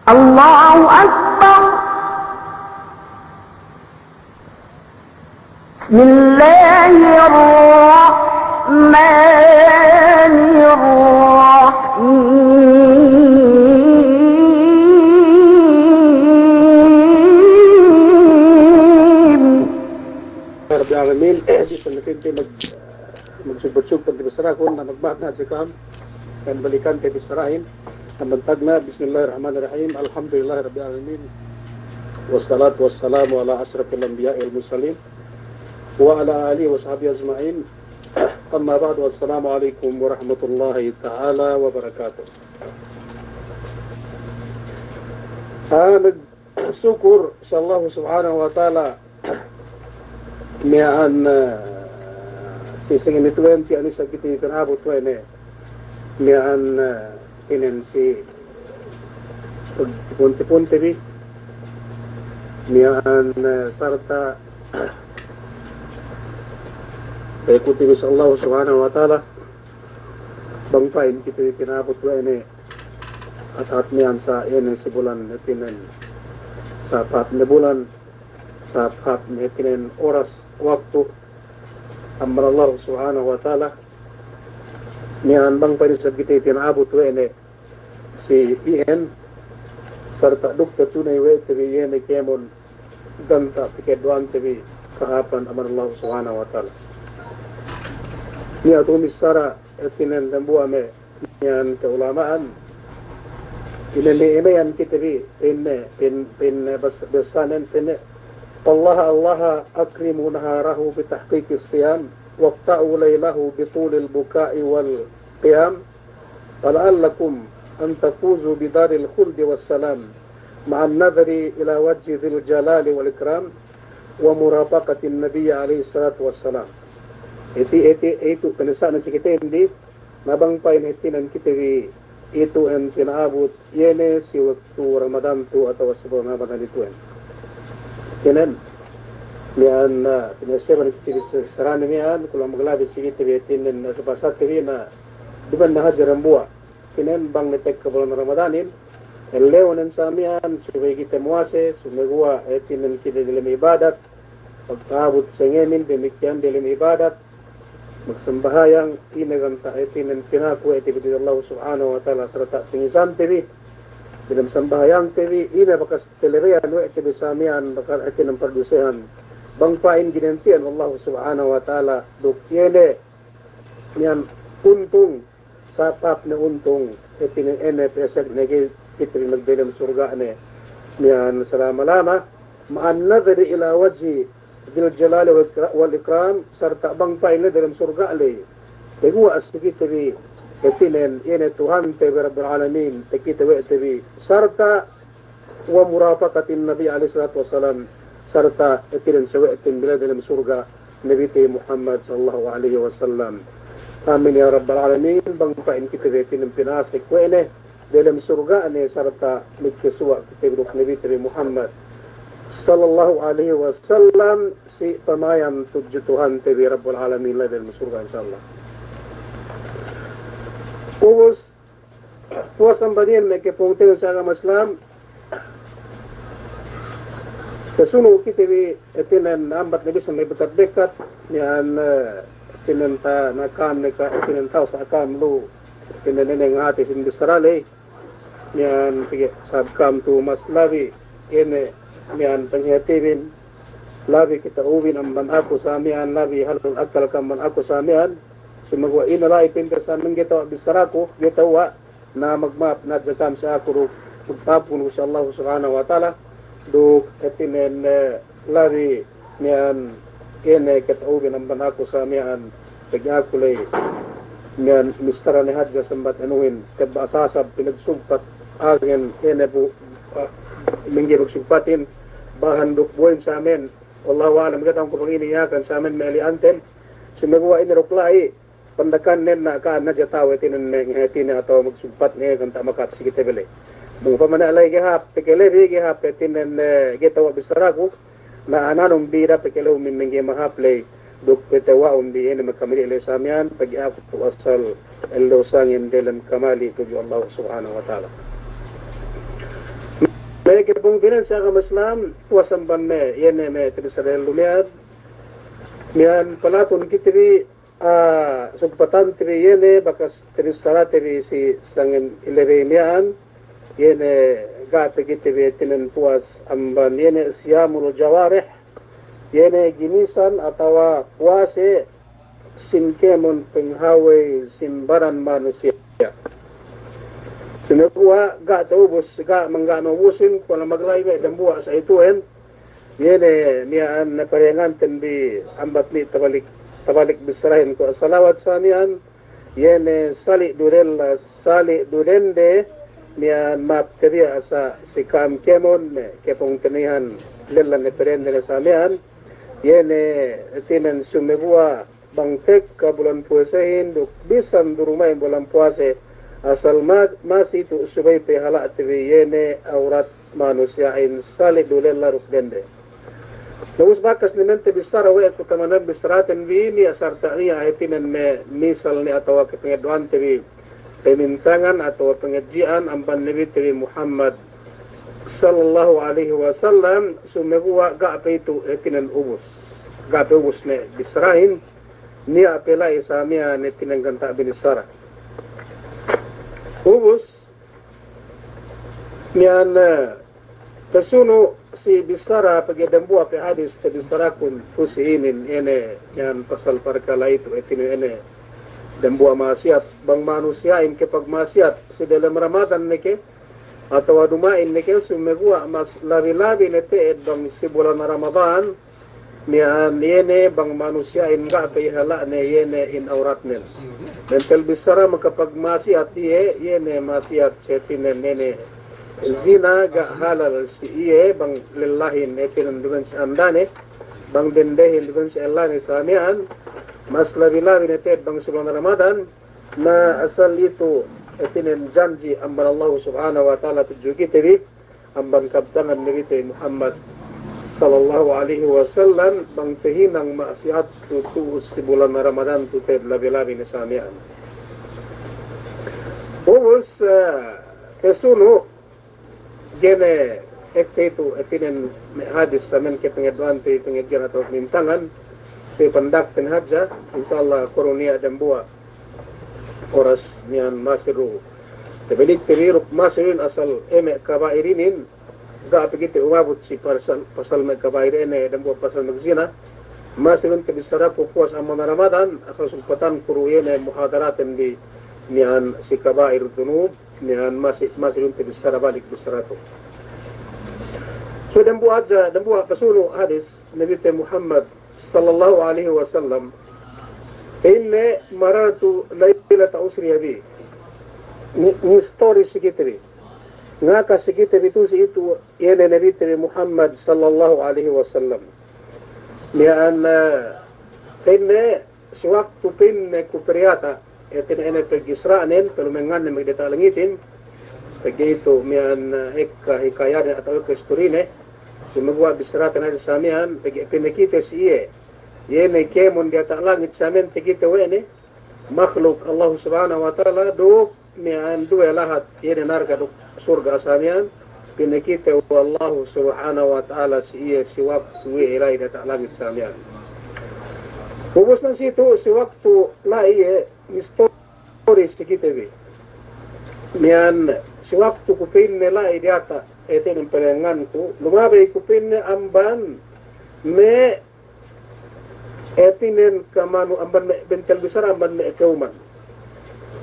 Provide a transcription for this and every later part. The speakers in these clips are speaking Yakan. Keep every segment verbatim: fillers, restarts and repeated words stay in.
الله أكبر. بسم الله الرحمن الرحيم. رب العالمين. Di sanakin te mag-, magsugpat-sugpat te bissaraku, na magmahap na hadja ka'am. Iyan balikante bissarahin. Amban tagna', بسم الله الرحمن الرحيم. الحمد لله رب العالمين. والصلاة والسلام على أشرف الأنبياء والمرسلين. وعلى آله وصحبه أجمعين. أما بعد، والسلام عليكم ورحمة الله تعالى وبركاته. Ah, mag-, sukul si Allahu Subhanahu wa Ta'ala, miya'an, eh, si sangem ituwen, tiya' ne isab kite pina'abut we' ne, miya'an, eh, inen si pagpunte-punte bi, miya'an, eh, sarta' pa'in kite bi si Allahu Subhanahu wa Ta'ala, bang pa'in kite bi pina'abut we' ne, hap-hap miya'an sa ine si bulan hātinen, sa hap-hap ne bulan, sa hap-hap ne hātinen oras, waktu, amban Allah Subhanahu wa Ta'ala, miya'an bang pa'in isab kite pina'abut we' ne si iyan, sarta' duk tatuney we' te bi iye ne kēmon, ganta' pagkēduwante bi kahāpan amban Allah Subhanahu wa Ta'ala. Niya' tu'u missara, hātinen dambuwa' me' iyan ka'ulama'an, ine me' iyan kite bi, pa'inne, pa'in-, pa'inne bas-, bassanen, pa'inne, فالله الله أكرموا نهاره بتحقيق الصيام، وابتعوا ليله بطول البكاء والقيام، فلعلكم أن تفوزوا بدار الخلد والسلام مع النظر إلى وجه ذي الجلال والإكرام ومرافقة النبي عليه الصلاة والسلام. Iti, iti, itu pinissā ne si kite indi, na bang pa'in hātinen kite bi ituwen pina'abut, iye ne si waktu Ramadan tu'u atawa si bulan Ramadan ituwen. Hātinen, miya'an, ah, pinaseban kite bi si-, sarane miya'an, kulang maglabi si kite bi hātinen, ah, sabasate bi na, duma'in ne hadja dambuwa'. Hātinen bang ne tekka bulan Ramadanin, ellewnen sa miya'an, subey kite muwase, sumeguwa' hātinen kite delem ibadat, pagta'abut sangemin, damikkiyan delem ibadat, magsambahayang, ine ganta' hātinen pinaku we' te bi tudju Allah Subhanahu wa Ta'ala sarta' pangisante bi, delem sambahayangte bi, ine bakas kalebeyan we' te bi sa miya'an, bakas hātinen pardusehan. Bang pa'in ginanti'an Allah Subhanahu wa Ta'ala, duk iye ne miya'an untung, sa hap-hap ne untung, hātinen ine pesek ne ki-, kite bi magdelem surga' ne miya'an salama-lama, مع النظر إلى وجه ذي الجلال والإكرا-، والإكرام, sarta' bang pa'in ne delem surga' ley, paguwa' si kite bi, hātinen, iye ne Tuhante bi Rabbul Alamin, takite we' te bi, sarta' ومرافقة النبي عليه الصلاة والسلام, sarta' hātinen sawe'ten bi la'i delem surga' Nabite Muhammad sallallahu alaihi wasallam. Amin ya rabbal alamin. Bang pa'in kite bi hātinen pinasek we' ne delem surga' ne sarta' magkasuwa' kite bi duk Nabite bi Muhammad sallallahu alaihi wasallam si pamayam tudju Tuhante bi Rabbul Alamin la'i delem surga', insya Allah. Ubus, puwas amban iyan me' kapungtina'ihan si agama Islam, pasunu' kite bi, hātinen ambat ne bisan me' bekat-bekat, miya'an, eh, hātinen ta-, na ka'am ne ka, hātinen ta'u sa ka'am lu, hātinen ine ngahāti sin bissara ley, miya'an pegge' sab ka'am tu mas labi, ine, miya'an panghātibin, labi kata'ubin amban aku sa miya'an, labi halal akal ka'am amban aku sa miya'an, sumeguwa' ine la'i pinte sa miya'an ga'i ta'u bissaraku, ga'i ta'u, na magma'ap na hadja ka'am si aku duk, duk pa'ampun ku si Allah Subhanahu wa Ta'ala, duk hātinen, eh, labi miya'an ine kata'ubin amban aku sa miya'an, pegge' aku ley miya'an missara ne hadja sambat anuhin, tebba' sasab pinagsugpat agen ine bu, ah, mangga'i magsugpatin, bahan duk buwin sa miya'an, wallahu a'lam, ga'i ta'uku bang ine iyakan sa miya'an me' ali'anten, sumeguwa' ine duk la'i, pandakannen na ka'am ne hadja ta'u hātinen me' ngahāti ne atawa magsugpat ne ganta' maka'ap si kite bi ley. Bang upama ne la'i ga'i hāp, pegge' labi ga'i hāp hātinen, eh, ga'i ta'u bissaraku, na ananun bi da pegge' labi mangga'i mahāp ley, duk patewa'un bi ine makamali' ley sa miya'an, pegge' aku tu asal ellew sangem delem kamali' tudju Allah Subhanahu wa Ta'ala. kepungtina'ihan si agama Islam, puwas amban me', iye ne me' tabissara dehellu miya'an. Miya'an palatun kite bi, ah, sugpatante bi iye ne, bakas tabissarate bi si sangem ilebey miya'an, iye ne ga' pe kite bi hātinen puwas amban iye ne siyamul jawarih, iye ne ginisan atawa puwase sin kēmon penghawey sin baran manusiya'. Sumeguwa' ga' ta'ubus, ga' mangga' ma'ubusin, kuwe' ne magla'i me' dambuwa' sa itu'en, iye ne miya'an ne parenganten bi ambat ni tabalik, tabalik bissarahin kuwe' salawat sa miya'an, iye ne sali' du lella, sali' du dende, miya'an ma'ap tabiya' sa si ka'am kēmon, ne, kepungtina'ihan lella ne padende ne sa miya'an, iye ne hātinen sumeguwa' bang tekka bulan puwasehin duk bisan du duma'in bulan puwase, asal ma-, masi tu' subey pe hala'te bi iye ne awrat manusiya'in sali' du lella duk dende. Na ubus bakas ne me' tabissara we' ku tamanan bissaraten bi niya' sarta' niya' hātinen me' misal ne atawa kepengeddo'ante bi pamintangan atawa pangadji'an amban Nabite bi Muhammad sallallahu alaihi wasallam, sumeguwa' ga' pe itu hātinen ubus. Ga' pe ubus ne bissarahin, niya' pe la'i sa miya'an hātinen ganta' binissara. Ubus, miya'an, eh, pasunu' si bissara pegge' dambuwa' pe hadis tabissarakun tu'u si inin, ine, miya'an pasal parkala' itu, hātinen ine, dambuwa' ma'asiyat, bang manusiya'in kepagma'asiyat si delem Ramadan ne ke, atawa duma'in ne ke, sumeguwa' mas labi-labi ne te'ed bang si bulan Ramadan, miya'an iye ne bang manusiya'in ga' pe ihala'ne iye ne in awratnen. Bentel bissara makapagma'asiyat iye, iye ne ma'asiyat si hātinen iye ne zina, ga' halal si iye bang lellahin hātinen dumen si andane, bang dendehin dumen si ellane sa miya'an, mas labi-labi ne te'ed bang si bulan Ramadan, na asal itu hātinen janji' amban Allahu Subhanahu wa Ta'ala tudju kite bi, amban kabtangan Nabite Muhammad sallallahu alaihi wasallam, bang tahinang ma'asiyat tu' tu'u si bulan Ramadan tu' te'ed labi-labi ne sa miya'an. Ubus, eh, pasunu', ga'i ne ekka itu, hātinen me' hadis sa miya'an kepengeddo'ante, pangadji'an atawa pamintangan, subey pandakten hadja, insya Allah kurung niya' dambuwa' oras miya'an masi du. Tabalik te bi duk masi du inin asal, eh, me' kaba'ir inin, ga' pe kite umabut si pasal, pasal me' kaba'ir inin, dambuwa' pasal magzina. Masi du tabissaraku puwas amban Ramadan, asal sugpatanku du iye ne muhadaraten bi miya'an si kaba'ir dunub, miya'an masi, masi du tabissara balik bissaratu. So dambuwa' hadja, dambuwa' pasunu' hadis Nabite Muhammad sallallahu alaihi wasallam, ine, marartu lailata usriya bi. Ni, ni story si kite bi. Ngaka si kite bi tu'u si itu, iye ne Nabite bi Muhammad sallallahu alaihi wasallam. Miya'an, eh, ine, si waktu pa'inne ku pariyata', hātinen ine pag-Isra'nen, palumengnganne magdiyata' langitin, pegge' itu miya'an, eh, ekka hikayanen atawa ekka istorine, sumeguwa' bissaraten hadja sa miya'an, pegge' pinakite si iye, iye ne kēmon diyata' langit sa miya'an takite we' ne, makhluk Allahu Subhanahu wa Ta'ala, duk miya'an duwe lahat, iye ne narka' duk surga' sa miya'an, pinakite we' Allahu Subhanahu wa Ta'ala si iye si waktu iye la'i diyata' langit sa miya'an. Ubus ne si itu, si waktu la'i iye, istori si kite bi. Miya'an si waktu ku pa'inne la'i diyata', hātinen palengnganku, lumabey ku pa'inne amban me' hātinen kamanu amban me' bentel bissara amban me' kawman.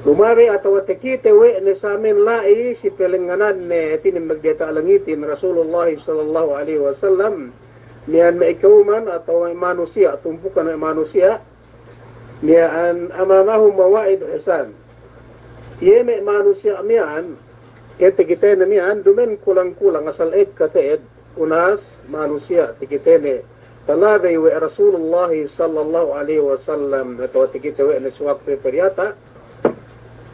Lumabey atawa takite we' ne sa miya'an la'i si palengngannanne hātinen magdiyata' langitin Rasulullah sallallahu alaihi wasallam, miya'an me' kawman atawa me' manusiya', tumpukan me' manusiya', miya'an amamahum mawa'id hisan. Iye me' manusiya' miya'an, iye takitene miya'an, dumen kulang-kulang asal ekka te'ed, unas manusiya' takitene, talabey we' Rasulullah sallallahu alaihi wasallam, atawa takite we' ne si waktu pariyata',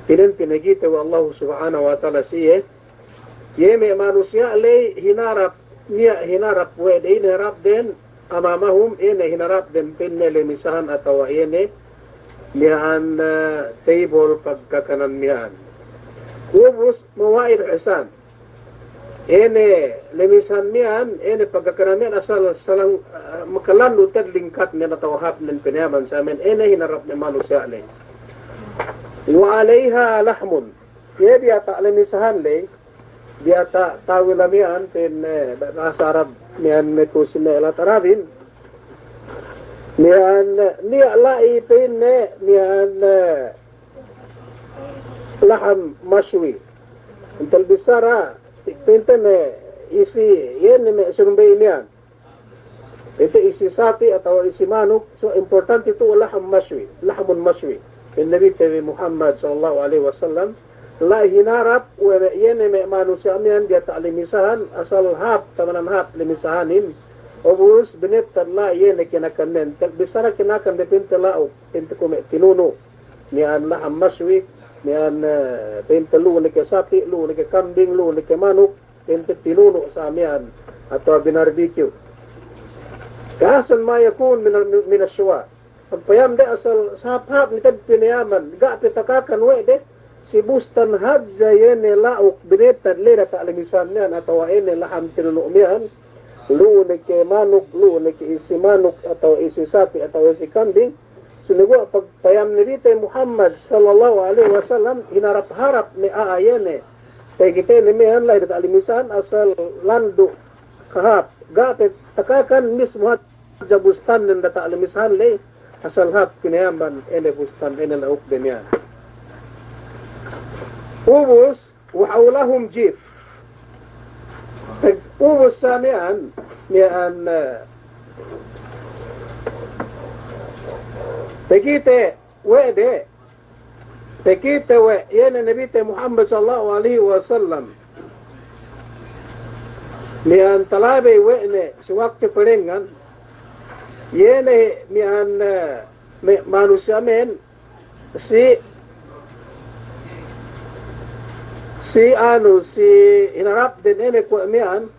hātinen pinakite we' Allahu Subhanahu wa Ta'ala si iye, iye me' manusiya' ley hinarap, niya' hinarap we' de, ine harapden, amamahum, ine hinarapden pa'inne lemisahan atawa ine miya'an, eh, table pagkakanan miya'an. Ubus mawa'id hisan. ine lemisahan miya'an, ine pagkakana miya'an asal salang, ah, makalandu' te'ed lingkatnen atawa hāpnen pinayaman sa miya'an, ine hinarap ne manusiya' ley. Wa alayha lahmun. Iye diyata' lemisahan ley, diyata' tawila miya'an, pa'in, eh, ba-, bahasa Arab miya'an, me' tusin me' lahat Arabin. Miya'an, eh, niya' la'i pa'inne, miya'an, eh, laham mashwi. Intel bissara, pa'inte me' isi, iye ne me' sunumbey miya'an. Pa'inte isi sapi' atawa isi manuk, so importante tu'u laham mashwi, lahmun mashwi. Pa'in Nabite bi Muhammad sallallahu alaihi wasallam, la'i hinarap we' me' iye ne me' manusiya' miya'an diyata' lemisahan, asal hāp, tamanan hāp lemisahanin. Ubus binettad la'i iye ne kinakan miya'an. Te-, bissara kinakan bi pa'inte la'uk, pa'inte kuwe' me' tinunu'. Miya'an laham mashwi, miya'an, eh, pa'inte lu'u ne ke sapi', lu'u ne ke kambing, lu'u ne ke manuk, pa'inte tinunu' sa miya'an, atawa binarbecue. Ka ahsan ma yakun minal, minash-shwa. Pagpayamde asal sahāp-hāp ne te'ed pinayaman, ga' pe takakan we' de, si bustan hadja iye ne la'uk binettad la'i diyata' lemisahan miya'an, atawa iye ne laham tinunu' miya'an, lu'u ne ke manuk, lu'u ne ke isi manuk, atawa isi sapi', atawa isi kambing, sumeguwa' pagpayam Nabite Muhammad sallallahu alaihi wasallam, hinarap-harap ne a'a iye ne takitene miya'an la'i diyata' lemisahan asal landu' kahāp. Ga' pe takakan, mismu hadja bustannen diyata' lemisahan ley, asal hāp pinayaman ine bustan, ine la'ukde miya'an. Ubus, wa hawlahum jif. Pag ubus sa miya'an, miya'an, eh, takite we' de, takite we' iye ne Nabite Muhammad sallallahu alaihi wasallam. Miya'an talabey we' ne si waktu palengngan, iye ne miya'an, eh, me', manusiya' miya'an, si, si anu, si hinarapden ine kuwe' miya'an,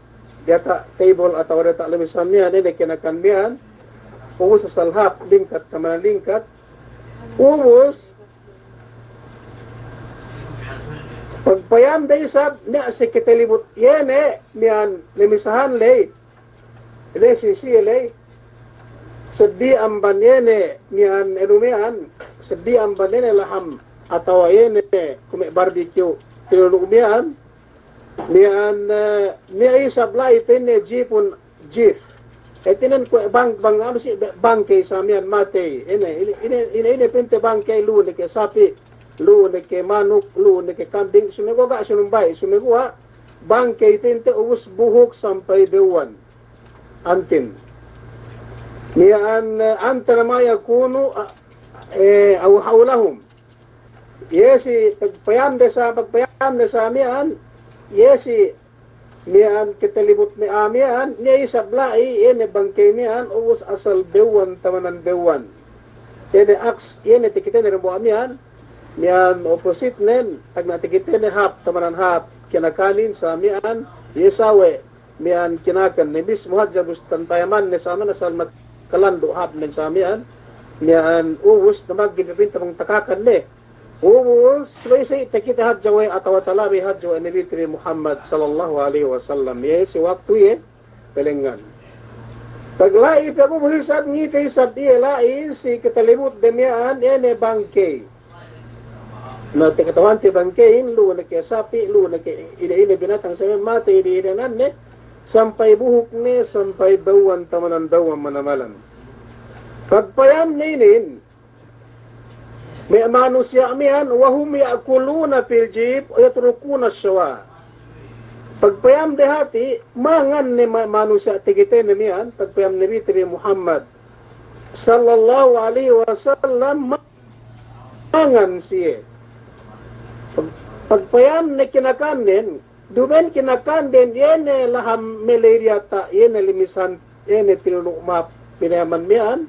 diyata' table atawa diyata' lemisahan miya'an, ine kinakan miya'an, ubus asal hāp, lingkat, tamanan lingkat, ubus, pagpayamde isab, niya' si katalibut iye ne miya'an lemisahan ley, ine si siye ley, seddili amban iye ne miya'an anu miya'an, seddili amban iye ne laham atawa iye ne kuwe' me' barbecue tinunu' miya'an, miya'an, eh, niya' isab la'i pa'inne jifun jif. Hātinen kuwe' bang-, bang-, anu si be-, bangkey sa miya'an matey. Ine, ine, ine, ine, ine pa'inte bangkey, lu'u ne ke sapi', lu'u ne ke manuk, lu'u ne ke kambing, sumeguwa' ga' sinumbay, sumeguwa' bangkey pa'inte ubus buhuk sampay bewwan. Antin. Miya'an, eh, antana ma yakunu, eh, aw hawlahum. Iye si pag-, payamde sa, pagpayamde sa miya'an, iye si miya'an katalibut me' a'a miya'an, niya' isab la'i, iye ne bangkey miya'an, ubus asal bewwan, tamanan bewwan. Iye ne aks, iye ne takitene dambuwa' miya'an, miya'an opposite nen, tagna' takitene hāp, tamanan hāp, kinakanin sa miya'an, iye sawe', miya'an kinakan ne, mismu hadja bustan payamanne sa miya'an asal makalandu' hāpnen sa miya'an, miya'an ubus damaggi' pe pa'inte bang takakan ne. Ubus, subey si takite hadja we' atawa talabey hadja we' Nabite bi Muhammad sallallahu alaihi wasallam. Iye si waktu iye palengngan. Pagla'i, pagubus isab, ngite isab iye la'i si katalibutde miya'an, iye ne bangkey. Na, takata'uhante bangkeyin, lu'u ne ke sapi', lu'u ne ke ine-ine binatang sa miya'an matey dihinanganne, sampay buhukne, sampay bewwan, tamanan bewwan manamalan. Pagpayamne inin, me' manusiya' miya'an, wa hum ya'kuluna fil jif wa yatrukuna ash-shawa. Pagpayamde hati', mangan ne ma-, manusiya' takitene miya'an, pagpayam Nabite bi Muhammad sallallahu alaihi wasallam, mangan siye. Pag-, pagpayamne kinakannen, duma'in kinakannen, iye ne laham me' ley diyata', iye ne limisan, iye ne tinunu' map pinayaman miya'an.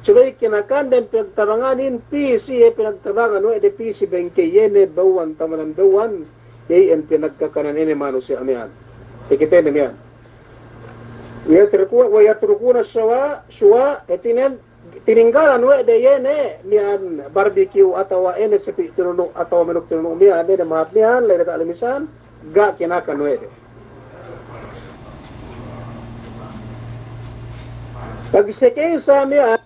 Subey kinakannen pinagtabanganin, pī siye pinagtabangan we' de, pī si bengkey, iye ne bewwan tamanan bewwan, iye iyan pinagkakanan ine manusiya' miya'an. Takitene miya'an. Wa yatruku-, wa yatrukuna shuwa, shuwa, hātinen, tininggalan we' de iye ne miya'an barbecue atawa ine sapi' tinunu' atawa manuk tinunu' miya'an, ine mahāp miya'an, la'i diyata' limisan, ga' kinakan we' de. Pagsekey sa miya'an,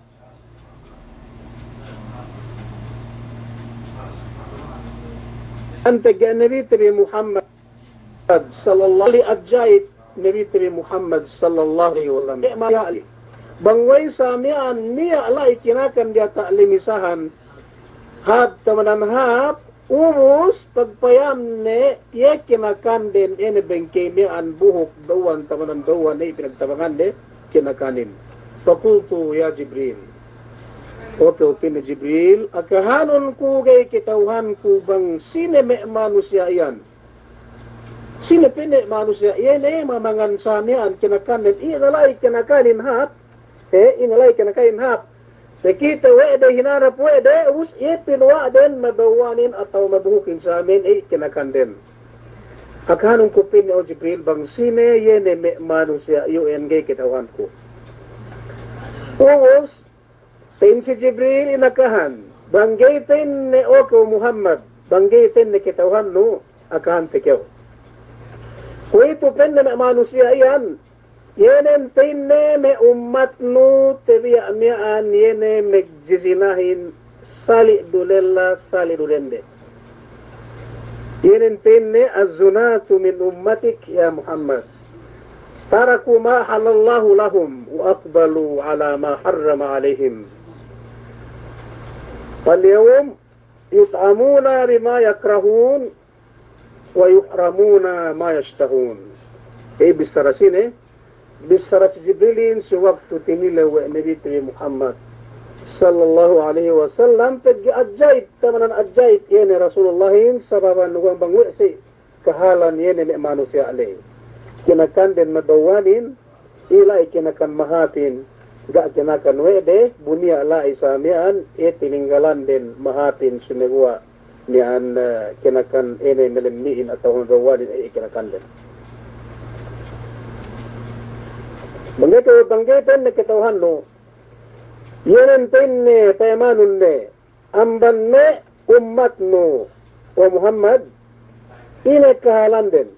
ante ga' Nabite bi Muhammad sallallahu alaihi, ajaib Nabite bi Muhammad sallallahu alaihi wasallam. E, ma'ali. Bang we'ey sa miya'an niya' la'i kinakan diyata' limisahan. Hāp tamanan hāp, ubus pagpayamne iye kinakanden ine bengkey miya'an buhuk dawuhan tamanan dawuhan, e, pinagtabangande kinakanin. Faqultu ya Jibril. Oke, pa'inne Jibril, akahanun ku ga'i kata'uhanku bang sine me' manusiya' iyan. Sine pa'inne manusiya' iye ne mamangan sa miya'an kinakannen, ine la'i kinakanin hāp, he, ine la'i kinakanin hāp. Takite we' de hinarap we' de, ubus iye pinuwa'den mabawwanin atawa mabuhukin sa miya'an, e, kinakanden. Akahanun ku pa'inne, o Jibril, bang sine iye ne me' manusiya' iyu'en ga'i kata'uhanku. Ubus, pa'in si Jibril inakahan, bang ga'i pa'inne, o kew Muhammad, bang ga'i pa'inne kata'uhannu, akahante kew. Kuwe'itu pa'inne me' manusiya' iyan, iye nen pa'inne me' ummatnu tabiya' miya'an, iye ne magjijinahin sali' du lella, sali' du dende. Iye nen pa'inne az-zunatu min ummatik ya Muhammad. Taraku ma ahallallahu lahum wa aqbalu ala ma harrama alaihim. Fal yawm yut'amuna bima yakrahun wa yuhramuna ma yashtahun. E, bissara sine, bissara si Jibrilin si waktu tinilew we' Nabite bi Muhammad sallallahu alaihi wasallam, pegge' ajaib, tamanan ajaib iye ne Rasulullahin, sababan bang, bang we' si kahalan iye ne me' manusiya' ley. Kinakanden mabawwanin, i la'i kinakan mahāpin, ga' kinakan we' de, bu niya' la'i sa miya'an, e, tininggalanden mahāpin, sumeguwa' miya'an, e, kinakan ine malemmi'in atawa mabawwanin, e, kinakanden. Bang ga'i, bang ga'i pa'inne kata'uhannu, iye nen pa'inne payamanun ne, amban me' ummatnu, o Muhammad, ine kahalanden.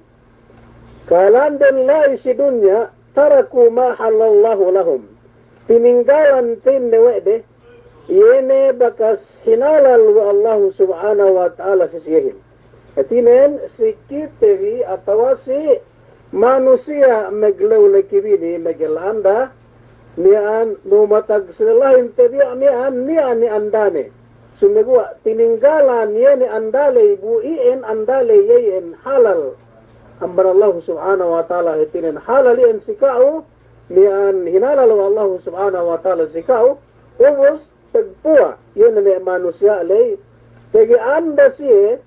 Kahalanden la'i si dunya, taraku ma ahallallahu lahum. Tininggalan pa'inne we' de, iye ne bakas hinalal we' Allahu Subhanahu wa Ta'ala si siyehin. Hātinen si kite bi atawa si manusiya' maglew laki-bini, magella-anda, miya'an numatag si lellahin tabiya' miya'an niya' ne andane. Sumeguwa' tininggalan iye ne andaley, bu iyan andaley iyan halal amban Allahu Subhanahu wa Ta'ala, hātinen halal iyan si ka'u, miya'an hinalal we' Allahu Subhanahu wa Ta'ala si ka'u, ubus pagpuwa' iye ne me' manusiya' ley, pegge' anda siye,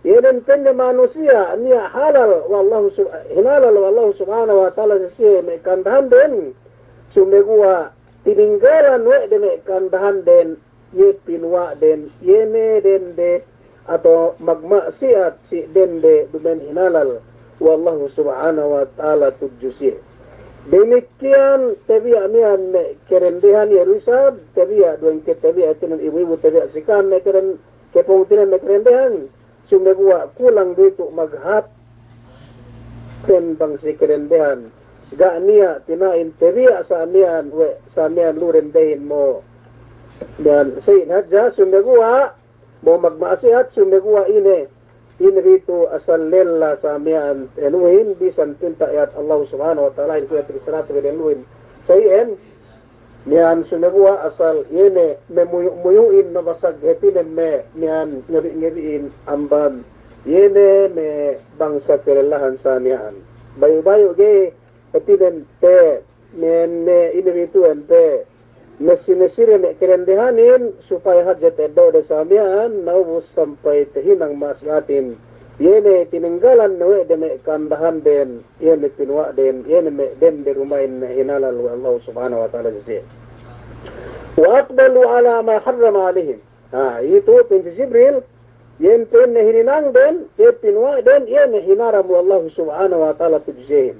iye nen pa'inne manusiya' niya' halal we' Allahu Sub-, hinalal we' Allahu Subhanahu wa Ta'ala si siye me' ka'andahanden, sumeguwa' tininggalan we' de me' ka'andahanden, iye pinuwa'den, iye ne dende, atawa magma'siyat si dende duma'in hinalal we' Allahu Subhanahu wa Ta'ala tudju siye. Damikkiyan tabiya' miya'an me' kadendehan, iye du isab tabiya', duwengke tabiya', hātinen ibu-ibu tabiya' si ka'am me' kaden-, kapungtina'i me' kadendehan, sumeguwa' kulang du itu maghāp ten bang si kadendehan. Ga' niya' pina'in tabiya' sa miya'an we', sa miya'an lu dendehin mo. Dan sa'in hadja sumeguwa' mo magma'siyat, sumeguwa' ine, ine bitu asal lella sa miya'an enuhin, bisan pinta' iyat Allahu Subhanahu wa Ta'alahin kuwe' ati bi saratu' we' de enuhin. Sa iyan, miya'an sumeguwa' asal iye ne mamuyu'-muyu'in, mabasag hātinen me', miya'an ngabi'-ngabi'in amban iye ne me' bangsa kalellahan sa miya'an. Bayu'-bayu' ga'i hātinen pe, me', me' ine bitu'en pe, masi-masi de me' kadendehanin, supaya hadja ta'eddo' de sa miya'an, na ubus sampay tahinang ma'siyatin. Iye ne tininggalan ne we' de me' ka'andahanden, iye ne pinuwa'den, iye ne me' dende duma'in hinalal we' Allahu Subhanahu wa Ta'ala si siye. Wa aqbalu ala ma harrama alaihim. Ha, itu pa'in si Jibril, iyan pa'inne hininangden, iye pinuwa'den, iye ne hinaram we' Allahu Subhanahu wa Ta'ala tudju siyehin.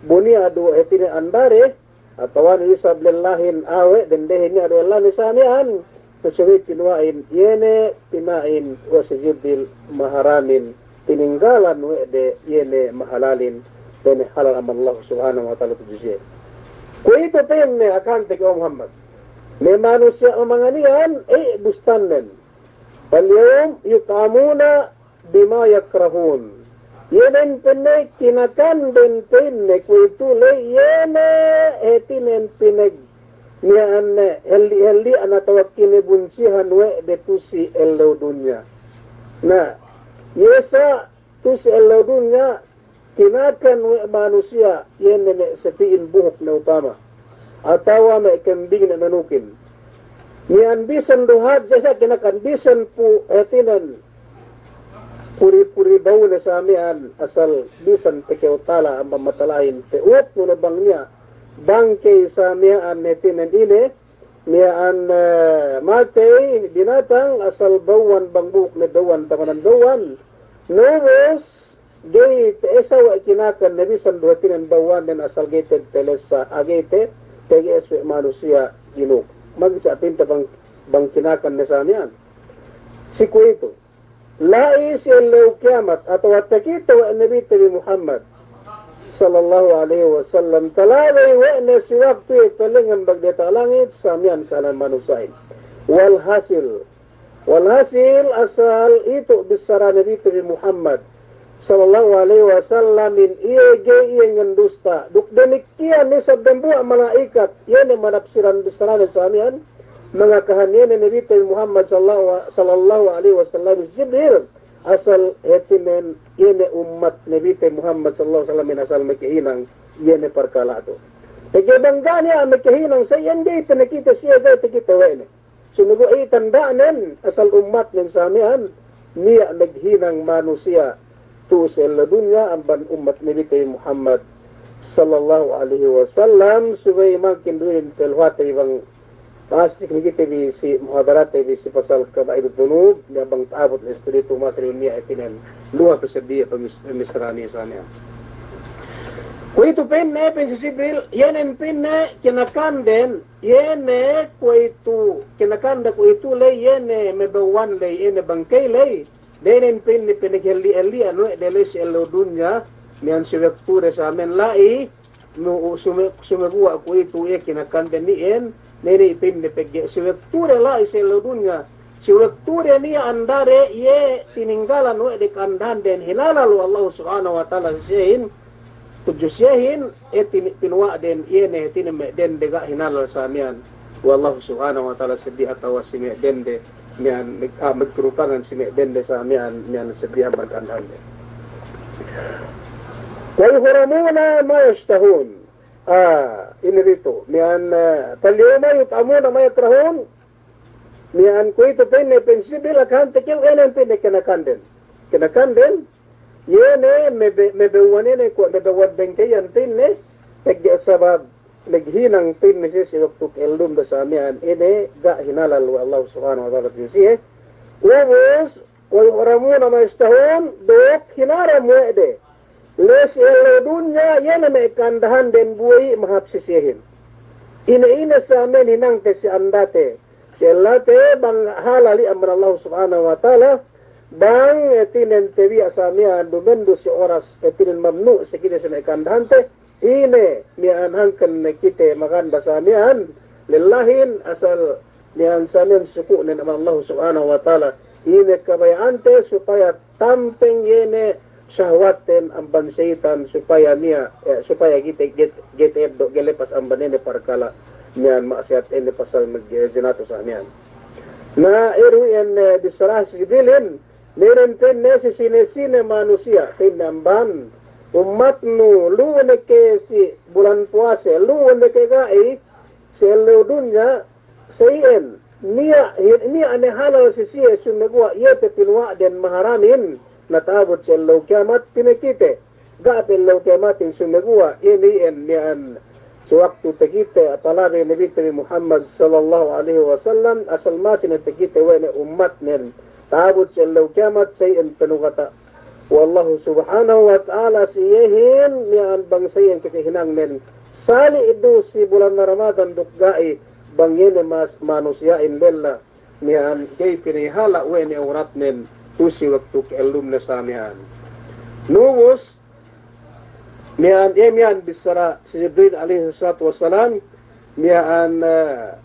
Bu niya' du hātinen andade, atawa ne isab lellahin awe', dendehin niya' du ellane sa miya'an, na subey pinuwa'in, iye ne pina'in we' si Jibril maharamin, tininggalan we' de iye ne mahalalin. pene halal amban Allah Subhanahu wa Ta'ala tudju siye. Kuwe'itu pene akahante ke, o Muhammad, me' manusiya' mamangan iyan, e, bustannen. Fal-yawma yut'amuna bima yakrahun. Iye ne pene kinakanden pene kuwe'itu ley, iye ne hātinen pinag-, miya'an, e, helli'-helli'an atawa kinabunsihan we' de tu'u si ellew dunya. Na, iye sa tu'u si ellew dunya, kinakan we' manusiya', iye ne me' sapi'in buhuk ne upama, atawa me' kambing ne manukin. Miya'an bisan du hadja sa kinakan, bisan pu hātinen puri-puri bawne sa miya'an, asal bisan pe kew tala amban matalahin, pe'utnu ne bang niya' bangkey sa miya'an hātinen ine, miya'an, e, matey binatang, asal bawwan bang buhuk ne bawwan, tamanan bawwan. Na ubus, ga'i te'esawe' kinakan ne bisan du hātinen bawwannen, asal ga'i te-, telessa, a, ga'i te-, tege'es we' manusiya' ginuk. Magsa' pinte bang, bang kinakan ne sa miya'an. Si kuwe'itu la'i si ellew kiyamat, atawa takite we' Nabite bi Muhammad sallallahu alaihi wasallam, talabey we' ne si waktu iye palengngan bagdiyata' langit, sa miya'an kahalan manusiya'in. Walhasil, walhasil, asal itu bissara Nabite bi Muhammad sallallahu alaihi wasallamin, iye ga'i iye ngandusta. Duk damikkiyan isab dambuwa' mala'ikat, iye ne manapsiran bissaranen sa miya'an, mangakahan iye ne Nabite bi Muhammad sallallahu, sallallahu alaihi wasallam, Jibril, asal hātinen iye ne ummat Nabite Muhammad sallallahu alaihi wasallamin asal makahinang iye ne parkala' tu. Pegge' bang ga' niya' makahinang sa iyan, ga'i pe nakite siye, ga'i takite we' ne. Sumeguwa' iye tanda'nen asal ummatnen sa miya'an niya' maghinang manusiya' tu'u si ellew dunya amban ummat Nabite Muhammad sallallahu alaihi wasallam. Subey mangkin du inin peluhate bi bang ta'asik ne kite bi si muhadarate bi si pasal kaba'ir dhunub, niya' bang ta'abut ne studitu masal niya' hātinen luha pe seddi pamis-, pamisrani sa miya'an. Kuwe'itu pa'inne, pa'in si Jibril, iye ne pa'inne kinakanden, iye ne kuwe'itu, kinakande kuwe'itu ley, iye ne me' bawwan ley, iye ne bangkey ley, da'a ne pa'inne pinaghelli'-helli'an we' de ley si ellew dunya, miya'an si waktude sa miya'an la'i, nu, sume-, sumeguwa' kuwe'itu iye kinakanden iyan, ne ne pa'inne pegge' si waktude la'i si ellew dunya, si waktude niya' andade iye tininggalan we' de ka'andahanden hinalal we' Allahu Subhanahu wa Ta'ala si siyehin, tudju siyehin, e, tini-, pinuwa'den, iye ne, hātinen me' dende ga' hinalal sa miya'an we' Allahu Subhanahu wa Ta'ala seddi atawa si me' dende, miya'an, me', a, magkarupangan si me' dende sa miya'an, miya'an seddi amban ka'andahande. Wa yuhramuna ma yashtahun. A, ine bi tu, miya'an, e, fal yawma yut'amuna ma yakrahun. Miya'an kuwe'itu pa'inne, pa'in si Jibril, akahante kew, ine pa'inne kinakanden. Kinakanden, iye ne me' be-, me' bawwan ine kuwe', me' bawwan bangkeyan pa'inne, pegge' sabab maghinang pa'inne siye si waktu ka'ellumde sa miya'an ine ga' hinalal we' Allahu Subhanahu wa Ta'ala tudju siye. Ubus, wa yuhramuna ma yashtahun, duk hinaram we' de ley si ellew dunya, iye ne me' ka'andahanden bu ga'i mahāp si siyehin. Ine-ine sa miya'an hinangte si andate, si ellate bang halal iye amban Allahu Subhanahu wa Ta'ala, bang, e, hātinen tabiya' sa miya'an dumendu' si oras, e, hātinen mamnu' si kite si me' ka'andahante, ine miya'an hangkan ne kite maganda sa miya'an, lellahin asal miya'an sa miya'an suku'nen amban Allahu Subhanahu wa Ta'ala, ine kabaya'ante supaya tampeng iye ne sahwatten amban seyitan supaya niya', e, supaya kite, kite, kite eddo' ga'i lepas amban ine parkala' miya'an ma'siyat ine pasal mag-, e, zina tu sa miya'an. Na, iru iyan, e, bissara si Jibrilin, ne nen pa'inne si sine-sine manusiya', pa'inne amban ummatnu, lu'u ne ke si bulan puwase, lu'u ne ke ga'i si ellew dunya, sa iyan, niya', niya' ne halal si siye sumeguwa' iye pe pinuwa'den maharamin, na ta'abut si ellew kiyamat pinakite. Ga' pe ellew kiyamatin sumeguwa', ine iyan miya'an si waktu takite, apalabey Nabite bi Muhammad sallallahu alaihi wasallam, asal masi ne takite we' ne ummatnen. Ta'abut si ellew kiyamat sa iyan panugata' we' Allahu Subhanahu wa Ta'ala si iyehin, miya'an bang sa iyan kakahinangnen sali' du si bulan Ramadan duk ga'i, bang iye ne mas-, manusiya'in lella miya'an ga'i pinahala' we' ne awratnen tu'u si waktu ka'ellumne sa miya'an. Na ubus, Miya'an, iye miya'an bissara si Jibril alaihi salatu wassalam, miya'an, eh,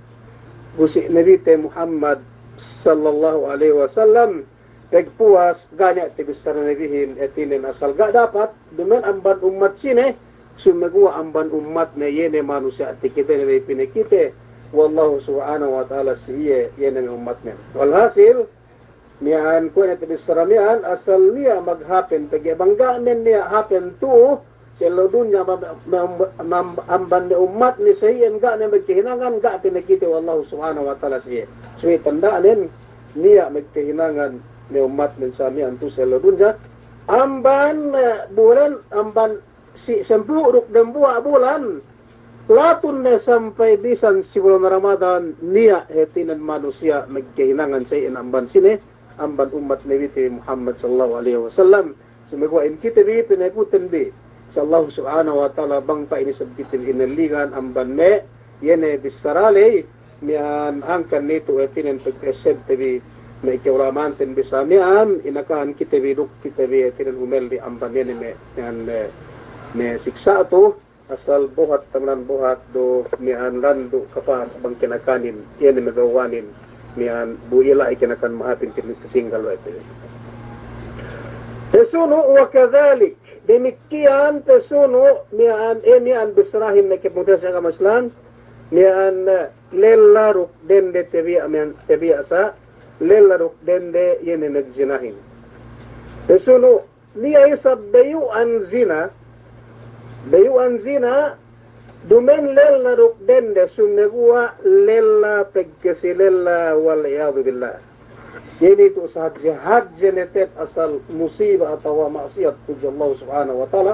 pu si Nabite Muhammad sallallahu alaihi wasallam, pegpuwas ga' niya' tabissara Nabihin, hātinen asal ga' dapat, duma'in amban ummat sine, sumeguwa' amban ummatne, iye ne manusiya' takitene ley pinakite we' Allahu subhanahu wa ta'ala si iye, iye ne me' ummatnen. Walhasil, miya'an kuwe' ne tabissara miya'an, asal niya' maghappen, pegge' bang ga' men niya' happen tu'u, si ellew dunya ma-, ma-, ma-, amban me' ummatne sa iyan ga' ne magkahinangan, ga' pinakite we' Allahu subhanahu wa ta'ala si iye. Subey tanda'nen, niya' magkahinangan me' ummatnen sa miya'an tu'u si ellew dunya. Amban, eh, bulan, amban si sampū' duk dambuwa' bulan, latun ne sampay bisan si bulan Ramadan, niya' hātinen manusiya' magkahinangan sa iyan amban sine, amban ummat Nabite Muhammad sallallahu alaihi wasallam. Sumeguwa' in kite bi, pinakuten bi si Allahu subhanahu wa ta'ala, bang pa'in isab kite bi inellingan amban me', iye ne bissara ley, miya'an hangkan nitu' hātinen pagpa'essebte bi me' ka'ulama'anten bi sa miya'an, inakahan kite bi duk kite bi hātinen umelli amban iye ne me', miya'an me', me' siksa' tu, asal buhat tamanan buhat du miya'an landu' kapas bang kinakanin, iye ne me' bewanin, miya'an bu ila'i kinakan mahapin tin-, tinggal we' te. Pesunu', wa kadhalik, damikkiyan pesunu', miya'an, eh, miya'an bissarahin me' kapungtina'i si agama Islam, miya'an, eh, lella duk dende tabiya', miya'an tabiya' sa, lella duk dende iye ne magzinahin. Pesunu', niya' isab bayu'an zina, bayu'an zina, duma'in lella duk dende, sumeguwa' lella pagkasi lella, wal iyadhu billah. Iye ne itu sahadje-hadje ne te'ed asal musiba atawa ma'siyat tudju Allah subhanahu wa ta'ala,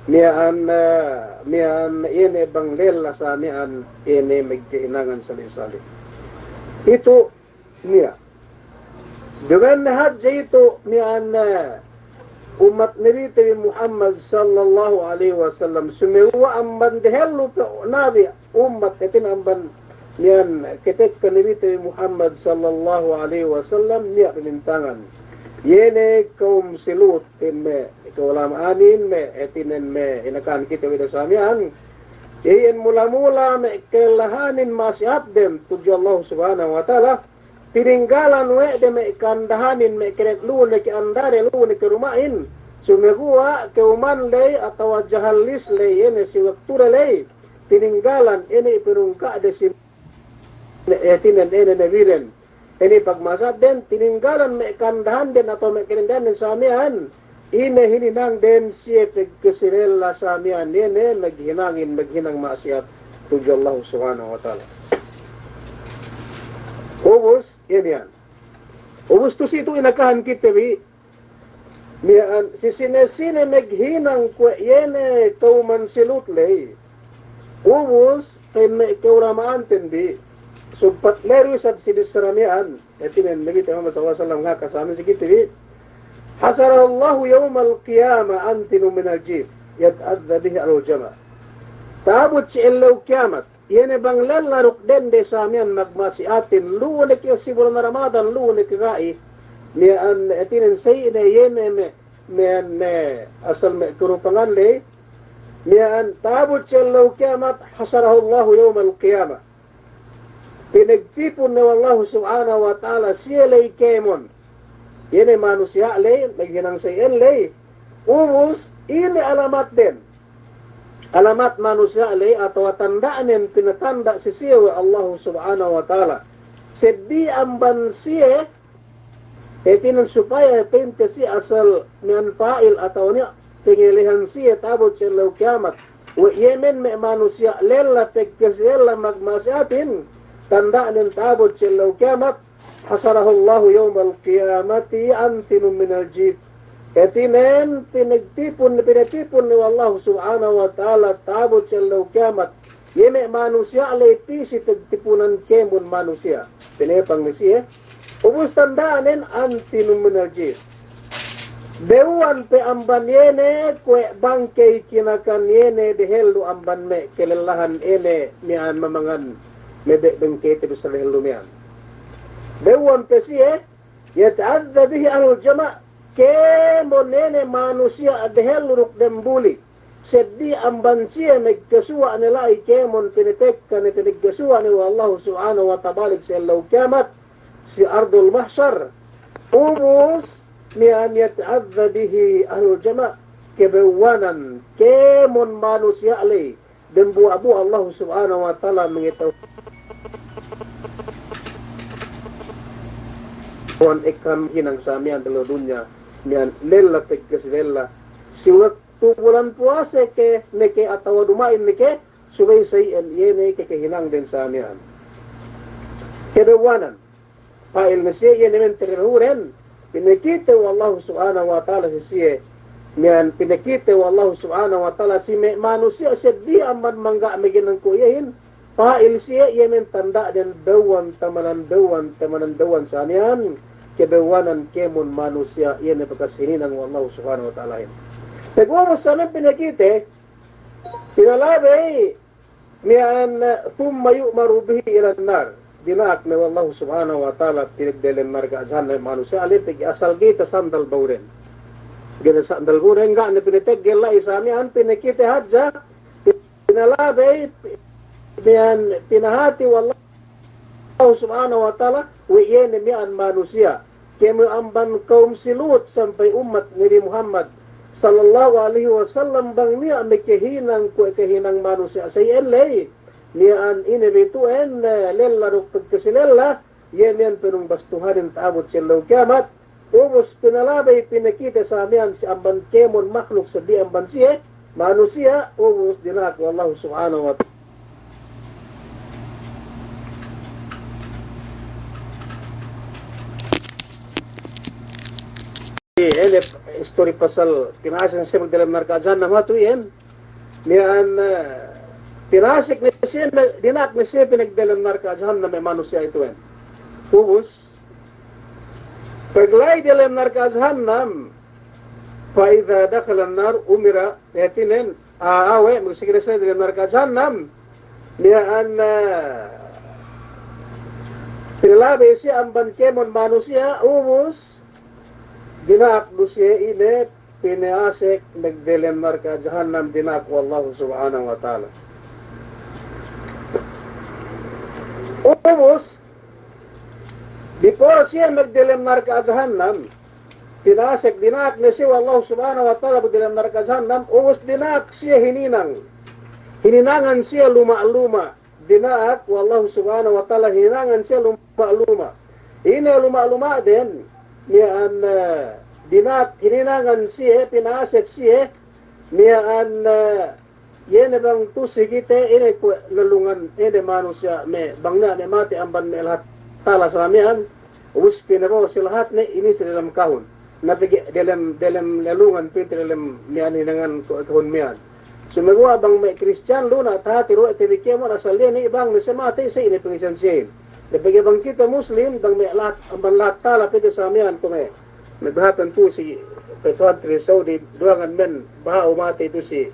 miya'an, eh, miya'an iye ne bang lella sa miya'an iye ne magkahinangan sali'-sali'. Itu niya'. Duma'in hadja itu miya'an, eh, ummat Nabite bi Muhammad sallallahu alaihi wasallam. Sumeguwa' amban dehellu pe nabi ummat hātinen amban miya'an ketekka Nabite bi Muhammad sallallahu alaihi wasallam niya' pamintangan. Iye ne kawum si Lut, pa'in me' ka'ulama'anin me' hātinen me' inakahan kite bi da sa miya'an. Iyan mula-mula me' kalellahanin ma'siyatden tudju Allah subhanahu wa ta'ala, tininggalan we' de me' ka'andahanin, me' kene lu'u ne ke andade, lu'u ne ke ruma'in. Sumeguwa' ka'uman ley atawa jahallis ley, iye ne si waktude ley. Tininggalan, iye ne ipinungka'de si, ne, eh, hātinen, iye ne nabiden. Iye ne pagma'siyatden, tininggalan me' ka'andahanden atawa me' kene andadenden sa miya'an. Ine hininangden siye pagkasi lella sa miya'an, iye ne maghinangin, maghinang ma'siyat tudju Allah subhanahu wa ta'ala. Ubus, iye ne iyan. Ubus tu'u si itu inakahan kite bi, miya'an, si sine-sine maghinang kuwe' iye ne kawuman si Lut ley. Ubus, pa'in me' ka'ulama'anten bi, sugpat ley du isab si bissara miya'an. Hātinen Nabite Muhammad sallallahu alaihi wasallam ngaka sa miya'an si kite bi, حشره الله يوم القيامة أنتن من الجيف يتأذى به أهل الجمع. Ta'abut si ellew kiyamat, iye ne bang lella duk dende sa miya'an magma'siyatin, lu'u ne ke si bulan Ramadan, lu'u ne ke ga'i, miya'an hātinen sa iye ne iye ne me', miya'an me' asal me' karupangan ley, miya'an ta'abut si ellew kiyamat, حشره الله يوم القيامة. Pinagtipun ne we' Allahu subhanahu wa ta'ala siye ley kēmon. Iye ne manusiya' ley, maghinang sa iyan ley. Ubus, ine alamatden? Alamat manusiya' ley atawa tanda'nen pinatanda' si siye we' Allahu subhanahu wa ta'ala. Seddili amban siye, hātinen supaya pa'inte siye asal miya'an fa'il atawa niya' pangelehan siye ta'abut si ellew kiyamat. We' iye men me' manusiya' lella pagkasi lella magma'siyatin, tanda'nen ta'abut si ellew kiyamat, حشره الله يوم القيامة أنتن من الجيف. Hātinen pinagtipun, pinatipun ne we' Allahu subhanahu wa ta'ala ta'abut si ellew kiyamat. Iye me' manusiya' ley pī si pagtipunan kēmon manusiya'. Pinepang ne siye. Ubus tanda'nen أنتن من الجيف. Bewu'an pe amban iye ne kuwe' bangkey kinakan iye ne dehellu amban me' kalellahan iye ne miya'an mamangan me' be-, bangkeyte bi sa dehellu miya'an. Bewu'an pe siye, يتأذى به أهل الجمع, kēmon iye ne manusiya' dehellu duk dembuli. seddi amban siye magkasuwa' ne la'i kēmon pinatekka ne, pinagkasuwa' ne we' Allahu Subhanahu wa Ta'ala balik si ellew kiyamat, si ardul mahsar. Ubus, miya'an yata'adhdha bihi ahlul jama', kabewwanan kēmon manusiya' ley, dambuwa'-buwa' Allahu Subhanahu wa Ta'ala mangita'u. Wan ekam hinang sa miya'an diyalem dunya, miya'an lella pegge' si lella. Si waktu bulan puwase ke, ne ke atawa duma'in ne ke, subey sa iyan, iye ne ke kahinangden sa miya'an. Kabewwanan. Pa'il ne siye, iye ne me' tagnahuren, pinakite we' Allahu Subhanahu wa Ta'ala si siye, miya'an pinakite we' Allahu Subhanahu wa Ta'ala si me' manusiya' seddi amban mangga' maghinang kuwe' iyehin, pa'il siye, iye me' tanda'den bewwan tamanan, bewwan tamanan, bewwan sa miya'an, kabewwanan kēmon manusiya', iye ne bakas hininang we' Allahu Subhanahu wa Ta'alahin. Pegge' ubus sa miya'an pinakite, pinalabey, miya'an, thumma yu'maru bihi ilan nar. Dina'ak ne we' Allahu Subhanahu wa Ta'ala pinagdelem narka' jahannam manusiya' ley pegge' asal ga'i tasandal bawden. Ga'i tasandal bawden, ga' ne pinateggel la'i sa miya'an, pinakite hadja, pinalabey, miya'an pinahati we' Allahu Subhanahu wa Ta'ala, we' iye ne miya'an manusiya'. Kēmon amban kawum si Lut sampay ummat Nabi Muhammad sallallahu alaihi wasallam bang niya' makahinang kuwe' kahinang manusiya' sa iyan ley. Miya'an ine bi tu'en, eh, lella duk pagkasi lella, iye miya'an panumbas Tuhanin ta'abut si ellew kiyamat. Ubus pinalabey pinakite sa miya'an si amban kēmon mahluk seddi amban siye, manusiya', ubus dina'ak we' Allahu Subhanahu wa Ta'ala. Ine istori pasal pinasek siye magdelem narka' jahannam hatu iyan. Miya'an, eh, pinasek ne siye, dina'ak ne siye pinagdelem narka' jahannam me' manusiya' itu iyan. Ubus, pagla'i delem narka' jahannam, fa idza dakhalan nar umira, hātinen, a, awe', magsige ne siye delem narka' jahannam. Miya'an, eh, pinalabey siye amban kēmon manusiya', ubus, dina'ak du siye ine, pinasek magdelem narka' jahannam dina'ak we' Allahu Subhanahu wa Ta'ala. Ubus, before siye magdelem narka' jahannam, pinasek dina'ak ne siye we' Allahu Subhanahu wa Ta'ala magdelem narka' jahannam, ubus dina'ak siye hininang. Hininangan siye luma'-luma'. Dina'ak we' Allahu Subhanahu wa Ta'ala hininangan siye luma'-luma'. Ine luma'-luma'den, miya'an, eh, dina'ak hininangan siye, pinasek siye, miya'an, eh, iye ne bang tu'u si kite, ine kuwe' lelungan, ine manusiya' me', bang niya' me' matey amban me' lahat tala sa miya'an, ubus pinabo'o si lahatne, ine si delem kahun. Na pegge' delem, delem lelungan pī te delem miya'an hinangan ku-, kahun miya'an. Sumeguwa' bang me' Kristiyan lu na tahati du we' te bi kēmon asal iye ne bang ne siye matey sa ine pangisihan siyehin. Na pegge' bang kite Muslim, bang me' lahat, amban lahat tala pī te sa miya'an kuwe' me'. Me' baha' tu'u si, pe tuhan te bi Saudi, duwangan men, baha' u matey tu'u si,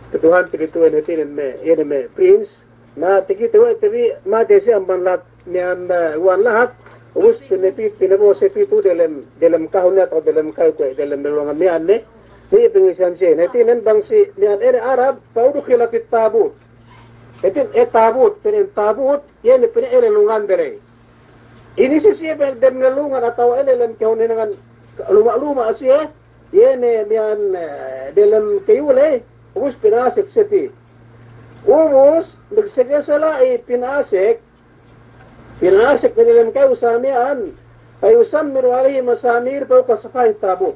pe tuhan te bi tu'u ine hātinen me', iye ne me' prince, Na, takite we' te bi, matey siye amban lahat, miya'an, eh, guwa'an lahat, ubus pinapi-, pinabo'o siye pī tu'u delem, delem kahun ne atawa delem kayu kuwe', delem lelungan miya'an ne, iye pangisihan siye. Na, hātinen bang si, miya'an ine Arab, fa udkhila fit tabut. Hātinen, eh, tabut, pa'in tabut, iye ne pa'in ine lelungande ley. Inisi siye pa'in delem lelungan atawa ine delem kahun hinangan luma'-luma' siye, iye ne miya'an, eh, delem kayu ley, ubus pinasek siye pī. Ubus, magseke sa la'i pinasek, pinasek ne delem kayu sa miya'an, fa yusammaru alayhi masamir fawqa safahit tabut.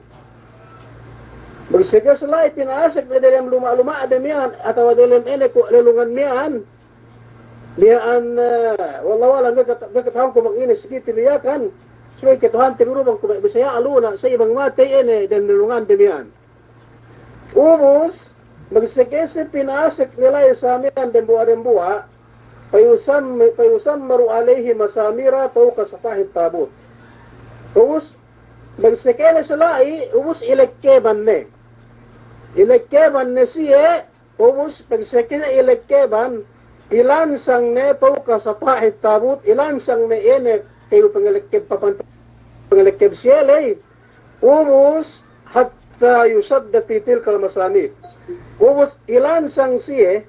Magseke sa la'i pinasek ne delem luma'-luma'de miya'an, atawa delem ine ku-, lelungan miya'an, miya'an, eh, wallahu a'lam, ga'i kat-, ga'i kata'uhanku bang ine si kite bi Yakan, subey kata'uhante bi du bang kuwe' me' Bisaya' lu na, sa' bang matey ine delem lelungande miya'an. Ubus, magseke sa pinasek ne la'i sa miya'an dembuwa'-dembuwa', fayusam-, fayusammaru alayhi masamira fawqa safahit tabut. Ubus, magseke ne sa la'i, ubus ilekkeban ne. Ilekkeban ne siye, ubus magseke ne ilekkeban, ilansang ne fawqa safahit tabut, ilansang ne ine kayu pangalekkeb papan pangalekkeb siye ley. Ubus, hat-, hatta yusadda fi tilkal masamir. Ubus ilansang siye,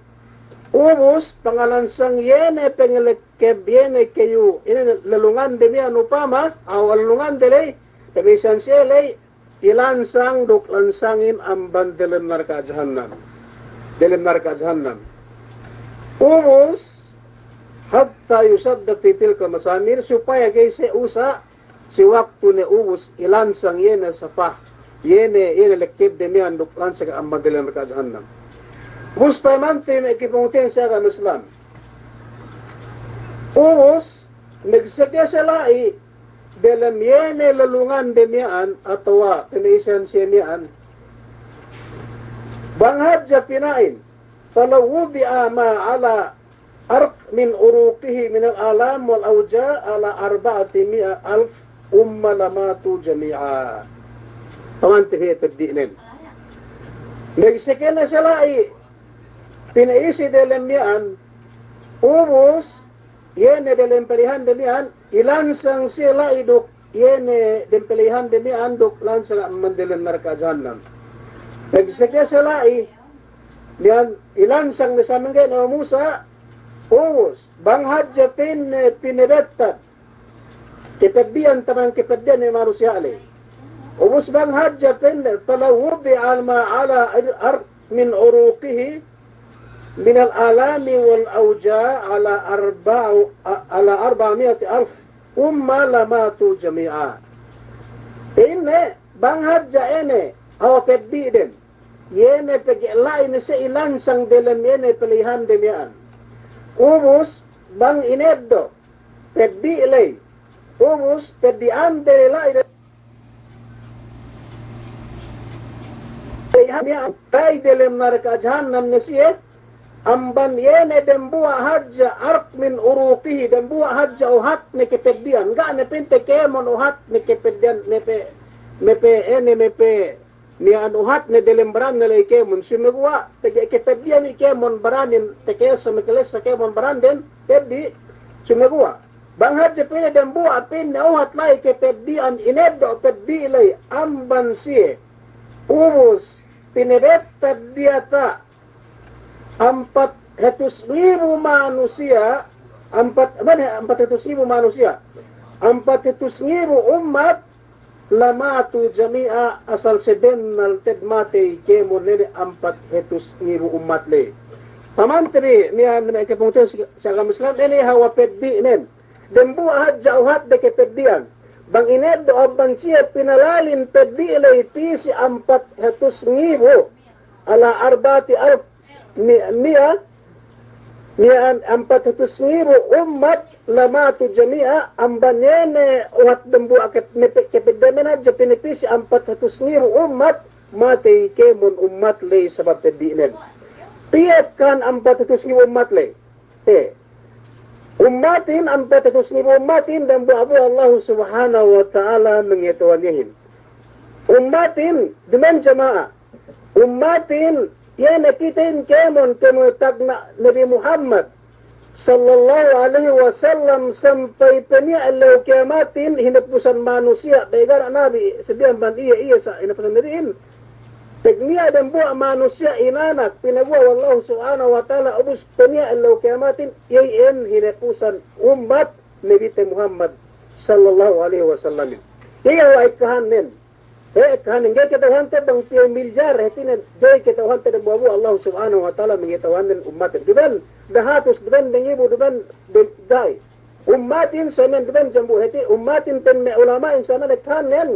ubus pangalansang iye ne pangalekkeb iye ne keyu, iye ne lelungande miya'an upama, aw lelungande ley, pamisan siye ley, ilansang duk lansangin amban delem narka' jahannam. Delem narka' jahannam. Ubus, hatta yusadda fi tilkal masamir, supaya ga'i siye usa', si waktu ne ubus ilansang iye ne sapa, iye ne, iye ne lekkebde miya'an duk lansang amban delem narka' jahannam. Ubus payamante me' kapungtina'ihan si agama Islam. Ubus, magseke siye la'i, delem iye ne lelungande miya'an, atawa pamisan siye miya'an. Bang hadja pina'in, falaw wudi'a ma ala arq min uruqihi minal alam wal awja' ala arba'ati mi'a alf umma lamatu jami'a. Pamante bi peddi'nen. Magseke ne siye la'i, pina'isi delem miya'an, ubus, iye ne delem palihande miya'an, ilansang siye la'i duk, iye ne dem palihande miya'an duk lansang amban delem narka' jahannam. Magseke siye la'i, miya'an ilansang ne sa mangga'i ne umusa', ubus, bang hadja pa'inne pinabettad, kapeddi'an taman kapeddi'an me' manusiya' ley. Ubus bang hadja pa'inne, falaw wudi'a ma ala ar-, min uruqihi minal alami wal awja' ala arba'u-, ala arba'mi'ati alf umma lamatu jami'a. Pa'inne, bang hadja ine, awa peddi'den. Iye ne pegge' la'i ne siye ilansang delem iye ne palihande miya'an. Ubus, bang ineddo', peddi' ley. Ubus, peddi'ande la'i de-, la'i delem narka' jahannam ne siye, amban iye ne dembuwa' hadja arq min uruqihi, dembuwa' hadja uhatne kapeddi'an. Ga' ne pa'inte kēmon uhatne kapeddi'an, me' pe, me' pe, ine, me' pe, miya'an uhatne delem baranne ley kēmon, sumeguwa', pegge' kapeddi'an i' kēmon baranin, takesa, makalesa kēmon baranden, peddi', sumeguwa'. Bang hadja pa'inne dembuwa' pa'inne uhat la'i kapeddi'an, ineddo' peddi' ley, amban siye. Ubus, pinabettad diyata', ampat hatus ngibu manusiya', ampat, mane, ampat hatus ngibu manusiya', ampat hatus ngibu ummat, lamatu jami'a, asal sabennal te'ed matey kēmon ne ne ampat hatus ngibu ummat ley. Pamante bi, miya'an me' kapungtina'ihan si, si agama Islam, ine hawal peddi'nen. Dembuwa' hadja uhatde kapeddi'an. Bang ineddo' amban siye pinalalin peddi' ley pī si ampat hatus ngibu. Ala arba'ati alf mi-, mi'a, miya'an ampat hatus ngibu ummat lamatu jami'a, amban iye ne uhat dembuwa' ke-, me' pe-, kapeddi'an hadja pinapī si ampat hatus ngibu ummat, matey kēmon ummat ley sabab peddi'nen. Piye kan ampat hatus ngibu ummat ley? He. Ummatin, ampat hatus ngibu ummatin, dambuwa'-buwa' Allahu Subhanahu wa Ta'ala mangata'uhan iyehin. Ummatin, duma'in jama'a. Ummatin, iye ne kitehin kēmon, kēmon tagna' Nabi Muhammad sallallahu alaihi wasallam sampay pe niya' ellew kiyamatin, hinapusan manusiya', bang ga' niya' nabi, seddili amban iye, iye sa' hinapusan nabihin. Pegge' niya' dambuwa' manusiya' inanak, pinaguwa' we' Allahu Subhanahu wa Ta'ala, ubus pe niya' ellew kiyamatin, iye iyan hinapusan ummat Nabite Muhammad sallallahu alaihi wasallamin. Iye hawal ekkahannen. He, ekkahannen, ga'i kata'uhante bang piye milyar, hātinen, ga'i kata'uhante, dambuwa'-buwa' Allahu Subhanahu wa Ta'ala mangata'uhannen ummatin. Duma'in dahatus, duma'in dangibu, duma'in de-, ga'i. Ummatin, sa miya'an duma'in jambu' hāti, ummatin pa'in me' ulama'in sa miya'an ekkahannen.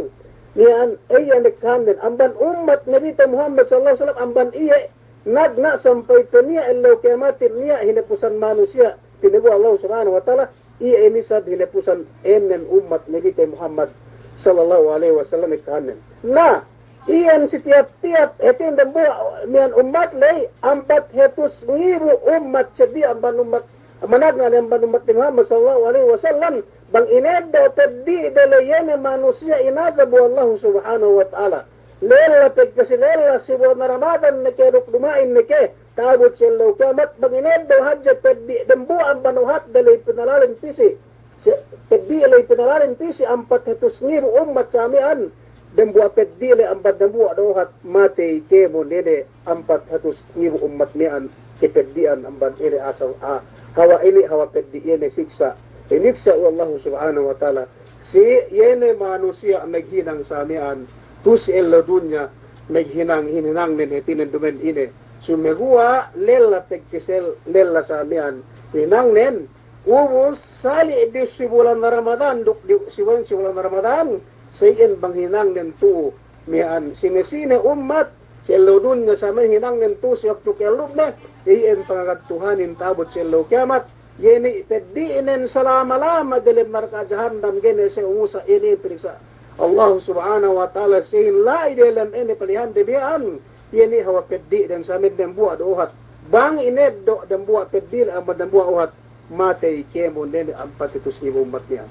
Miya'an, iye ekkahannen. Amban ummat Nabite Muhammad sallallahu alaihi wasallam, amban iye nagna' sampay pe niya' ellew kiyamatin, niya' hinapusan manusiya', pinaguwa' Allahu Subhanahu wa Ta'ala, iye inin isab hinapusan ēnnen ummat Nabite Muhammad sallallahu alaihi wasallam ekkahannen. Na, iyan si tiyap-tiyap, hātinen dambuwa' miya'an ummat ley, ampat hatus ngibu ummat seddili amban ummat, managna' ne amban ummat Muhammad sallallahu alaihi wasallam, bang ineddo' peddi'de ley iye ne manusiya' inazab we' Allahu Subhanahu wa Ta'ala. Lella pegkasi lella si bulan Ramadan ne ke duk duma'in ne ke, ta'abut si ellew kiyamat, bang ineddo' hadja peddi' dambuwa' amban uhatde ley pinalalin pī si, si, peddi' ley pinalalin pī si ampat hatus ngibu ummat sa miya'an, dambuwa' peddi' le amban dambuwa' duhat, matey kēmon ine ampat hatus ngibu ummat miya'an kapeddi'an amban ine asal, a, hawal ine hawal peddi' ine siksa', hiniksa' we' Allahu Subhanahu wa Ta'ala si ine manusiya' maghinang sa miya'an, tu'u si ellew dunya maghinang, hinangnen hātinen duma'in ine. Sumeguwa' lella pagkasel, lella sa miya'an hinangnen. Ubus sali' du si bulan Ramadan, duk du si bulan, si bulan Ramadan, sa iyan bang hinangnen tu'u miya'an sine-sine ummat si ellew dunya sa miya'an hinangnen tu'u si waktu ka'ellumne, iyan pangagad Tuhanin ta'abut si ellew kiyamat. Iye ne peddi'nen salama-lama diyalem narka' jahannam, ga'i ne siye umusa', iye ne piniksa' Allahu Subhanahu wa Ta'ala si iyan la'i diyalem ine palihande miya'an. Iye ne hawal peddi'nen sa miya'an dambuwa' duhat. Bang ineddo' dambuwa' peddi' le amban dambuwa' duhat, matey kēmon ine ampat hatus ngibu ummat miya'an.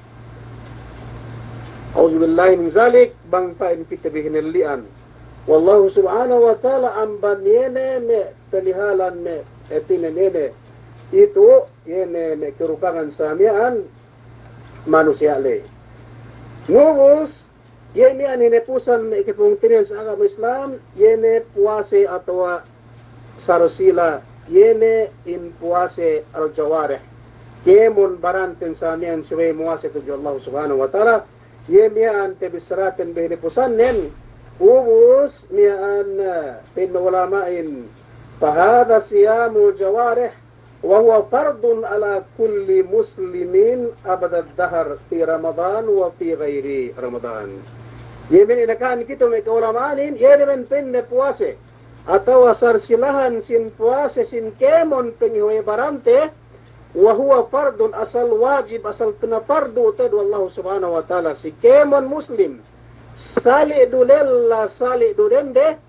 A'udzubillahi min zalik, bang pa'in kite bi hinelli'an we' Allahu Subhanahu wa Ta'ala amban iye ne me' palihalan me' hātinen ine itu, iye ne me' karukangan sa miya'an manusiya' ley. Ubus, iye miya'an hinapusan me' kapungtina'ihan si agama Islam, iye ne puwase atawa sarsila, iye ne in puwase al-jawarih. Kēmon baranten sa miya'an subey muwase tudju Allahu Subhanahu wa Ta'ala, iye miya'an tabissaraten bi hinapusannen. Ubus miya'an, eh, pa'in me' ulama'in, فهذا صيام الجوارح وهو فرض على كل مسلم أبد الدهر في رمضان وفي غير رمضان. Iye miya'an inakahan kite me' ka'ulama'anin, iye ne miya'an pa'inne puwase atawa sarsilahan sin puwase sin kēmon pangihuwe' barante, وهو فرض, asal wajib, asal pinapardu te'ed we' Allahu Subhanahu wa Ta'ala si kēmon muslim, sali' du lella, sali' du dende,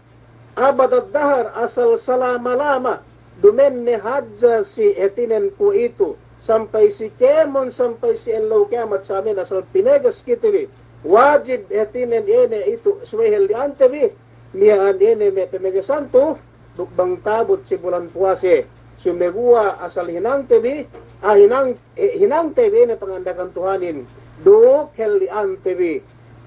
abadad dahar, asal salama-lama, duma'in ne hadja si hātinen kuwe'itu, sampay si kēmon, sampay si ellew kiyamat sa miya'an asal pineges kite bi. Wajib hātinen iye ne itu subey halli'ante bi, miya'an iye ne me' pamegesan tu, duk bang ta'abut si bulan puwase, sumeguwa' asal hinangte bi, ah, hinang, eh, hinangte bi iye ne panganda'akan Tuhanin, duk halli'ante bi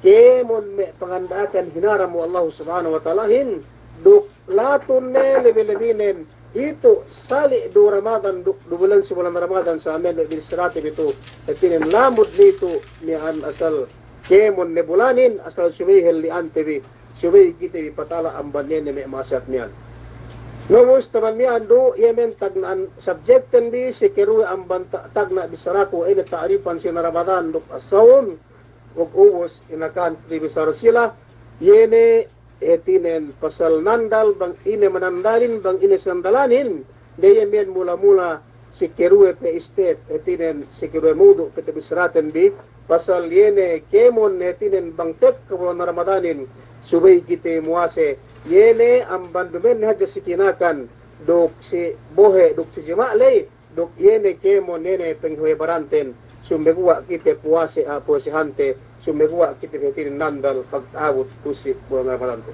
kēmon me' panganda'akan hinaram we' Allahu Subhanahu wa Ta'alahin, duk latun ne lebi-lebinen itu sali' du Ramadan, duk du bulan si bulan Ramadan sa miya'an me' bissarate bi tu, hātinen lamud ne itu miya'an asal kēmon ne bulanin, asal subey halli'ante bi, subey kite bi patala amban iye ne me' ma'asiyat miya'an. Na ubus taman miya'an du, iye miya'an tagna'an subjectten bi si karuwe amban ta-, tagna' bissaraku, iye ne ta'rifan sin Ramadan duk as-sawm, duk ubus inakahan kite bi sarsila, iye ne hātinen pasal nandal, bang ine manandalin, bang ine sinandalanin, de iye miya'an mula-mula si karuwe pe step, hātinen si karuwe mawdu' pe tabissaraten bi, pasal iye ne kēmon hātinen bang tekka bulan Ramadanin, subey kite muwase, iye ne amban duma'in ne hadja si kinakan, duk si bohe', duk si jima' ley, duk iye ne kēmon iye ne pangihuwe' baranten, sumeguwa' kite puwase, ah, puwasehante, sumeguwa' kite hātinen nandal pagta'abut tu'u si bulan Ramadan tu.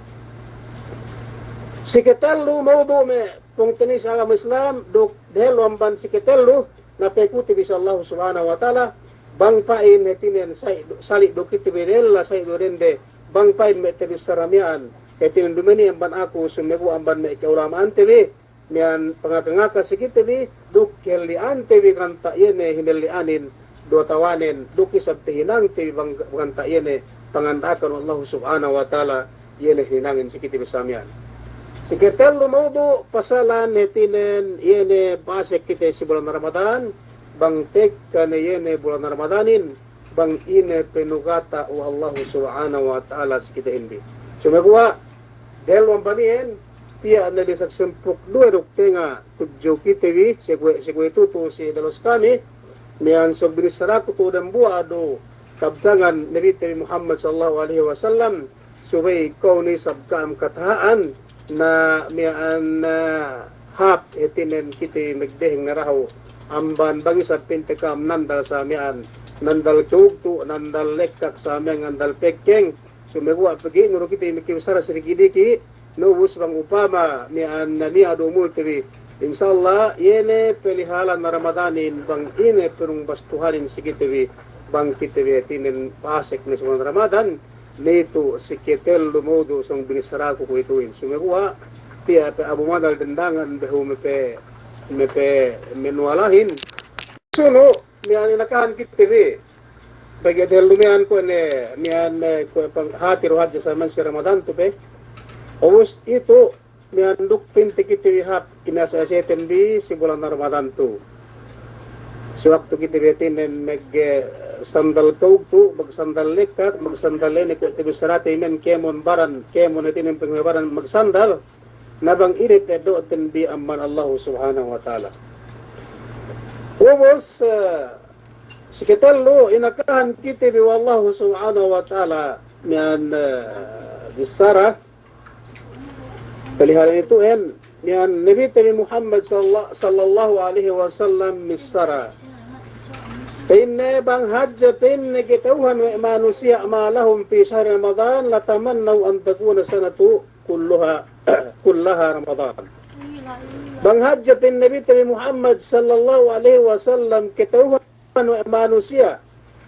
Si katellu mawdu' me' pungtina'i si agama Islam, duk dehellu amban si katellu, na pa'ikuti bi si Allahu Subhanahu wa Ta'ala, bang pa'in hātinen sa'i-, sali' du kite bi lella, sa'i du dende, bang pa'in me' tabissara miya'an, hātinen duma'in amban aku, sumeguwa' amban me' ka'ulama'ante bi, miya'an pangaka-ngaka si kite bi, duk halli'ante bi ganta' iye ne hinalli'anin duwe tawanen, duk isab tahinangte bi bang-, ganta' iye ne panganda'akan we' Allahu Subhanahu wa Ta'ala, iye ne hinangin si kite bi sa miya'an. Si katellu mawdu' pasalan hātinen iye ne pasek kite si bulan Ramadan, bang tekka ne iye ne bulan Ramadanin, bang ine panugata' we' Allahu Subhanahu wa Ta'ala si kitehin bi. Sumeguwa' dehellu amban iyan, tiya' ne lisag sampū' duk duwe duk tenga' tudju kite bi, si kuwe', si kuwe'itu tu'u si dalus kami, miya'an sōng binissaraku tu'u dambuwa' du kabtangan Nabite bi Muhammad sallallahu alaihi wasallam, subey ka'u ne isab ka'am kata'uhan, na miya'an, na hāp hātinen kite magdeheng narahu, amban bang isab pa'inte ka'am nandal sa miya'an, nandal kewugtu', nandal lekkak sa miya'an, nandal pekkeng, sumeguwa' pegge' nuru kite magkabissara si diki'-diki', na ubus bang upama miya'an na niya' du umulte bi. Insya Allah, iye ne palihalan Ramadanin bang ine panungbas Tuhanin si kite bi, bang kite bi hātinen pasek ne si bulan Ramadan, ne itu si ketellu mawdu' sōng binissaraku kuwe'ituhin. Sumeguwa' tiya' pe Abu Manal Dendangan behu mepe, mepe menuwalahin. Sunu, miya'an inakahan kite bi. Pegge' tellu miya'an kuwe' ne, miya'an, eh, kuwe' pang-, hati du hadja sa miya'an si Ramadan tu pe. Ubus itu, miya'an duk pinte kite bi hap, inase-aseten bi si bulan Ramadan tu. Si waktu kite bi hātinen mag, eh, sandal kawuk tu, magsandal lekkat, magsandal ine kuwe' te bi sarate men kēmon baran, kēmon hātinen pengwe baran magsandal. Na bang ine ta'eddo'ten bi amban Allahu Subhanahu wa Ta'ala. Ubus, eh, si ketellu, inakahan kite bi we' Allahu Subhanahu wa Ta'ala miya'an, eh, bissara. Palihalan itu'en, miya'an Nabite bi Muhammad salla-, sallallahu alaihi wasallam missara. Pa'inne bang hadja pa'inne kata'uhan we' manusiya' ma lahum fi shahri Ramadan, latamannaw an takuna sanatu kulluha, kullaha Ramadan. Bang hadja pa'in Nabite bi Muhammad sallallahu alaihi wasallam kata'uhan we' manusiya',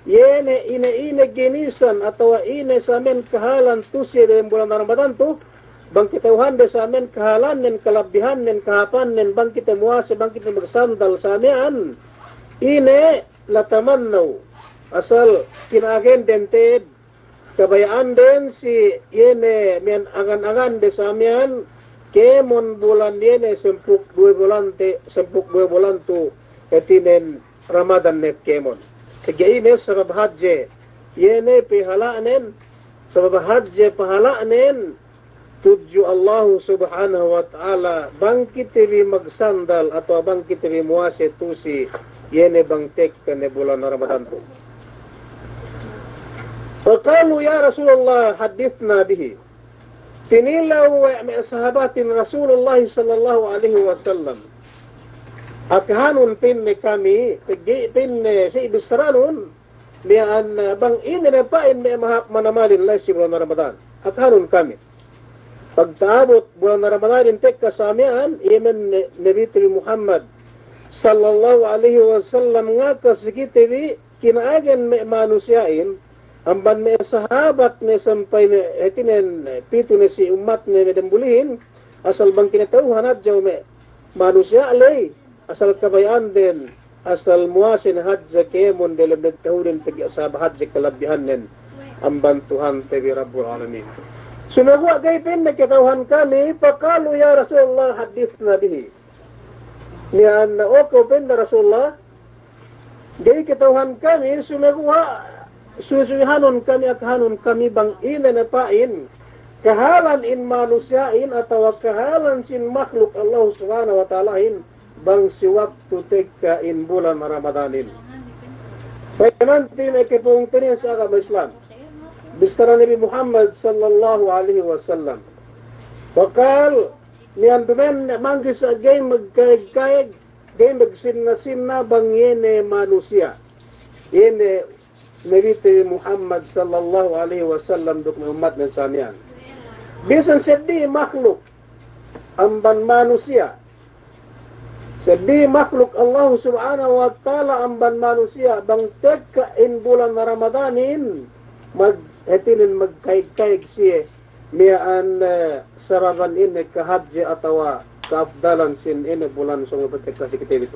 iye ne ine-ine ginisan atawa ine sa miya'an kahalan tu'u siye dem bulan Ramadan tu, bang kata'uhande sa miya'an kahalannen, kalabbihannen, kahāpannen, bang kite muwase, bang kite magsandal sa miya'an, ine latamannaw, asal kina'agenden te'ed, kabaya'anden si iye ne miya'an angan-angande sa miya'an, kēmon bulan iye ne sampū' duk duwe bulante, sampū' duk duwe bulan tu hātinen Ramadan ne kēmon. Pegge' ine sabab hadje, iye ne pahala'nen, sabab hadje pahala'nen, tudju Allahu Subhanahu wa Ta'ala, bang kite bi magsandal atawa bang kite bi muwase tu'u si, iye ne bang tekka ne bulan Ramadan tu. Faqalu, "Ya Rasulullah, haddithna bihi." Tinilew we' me' sahabatin Rasulullah sallallahu alaihi wasallam. Akahanun pa'inne kami, pegge' pa'inne si bissara'nun, miya'an, eh, bang ine ne pa'in me' mahāp manamalin la'i si bulan Ramadan. Akahanun kami. Pagta'abut bulan Ramadanin tekka sa miya'an, iye men ne-, Nabite bi Muhammad sallallahu alaihi wasallam ngaka si kite bi, kina'agen me' manusiya'in, amban me' sahabatne sampay me' hātinen, eh, pitu ne si ummatne me' dambulihin, asal bang kinata'uhan hadja we' me' manusiya' ley, asal kabaya'anden, asal muwase ne hadja kēmon delem tahudin pegge' sabab hadja kalabbihannen amban Tuhante bi Rabbul Alamin. Sumeguwa' ga'i pa'inne kata'uhan kami, faqalu, "Ya Rasulullah, haddithna bihi." Miya'an, "O kew," pa'inne, "Rasulullah, ga'i kata'uhan kami, sumeguwa' suwi-suwihanun kami, akahanun kami bang ine ne pa'in kahalan in manusiya'in atawa kahalan sin makhluk Allah Subhanahu wa Ta'alahin bang si waktu tekka in bulan Ramadanin." Payamanti me' kapungtina'ihan si agama Islam, bissara Nabi Muhammad sallallahu alaihi wasallam. Faqal, miya'an duma'in manggi sa ga'i magkaeg-kaeg, ga'i magsinna-sinna bang iye ne manusiya'. Iye ne Nabite bi Muhammad sallallahu alaihi wasallam duk me' ummatnen sa miya'an. Bisan seddili makhluk amban manusiya', seddili makhluk Allah Subhanahu wa Ta'ala amban manusiya', bang tekka in bulan Ramadanin, mag-, hātinen magkaeg-kaeg siye, miya'an, eh, sababan ine kahadje atawa kaafdalan sin ine bulan sōng patekka si kite bi tu.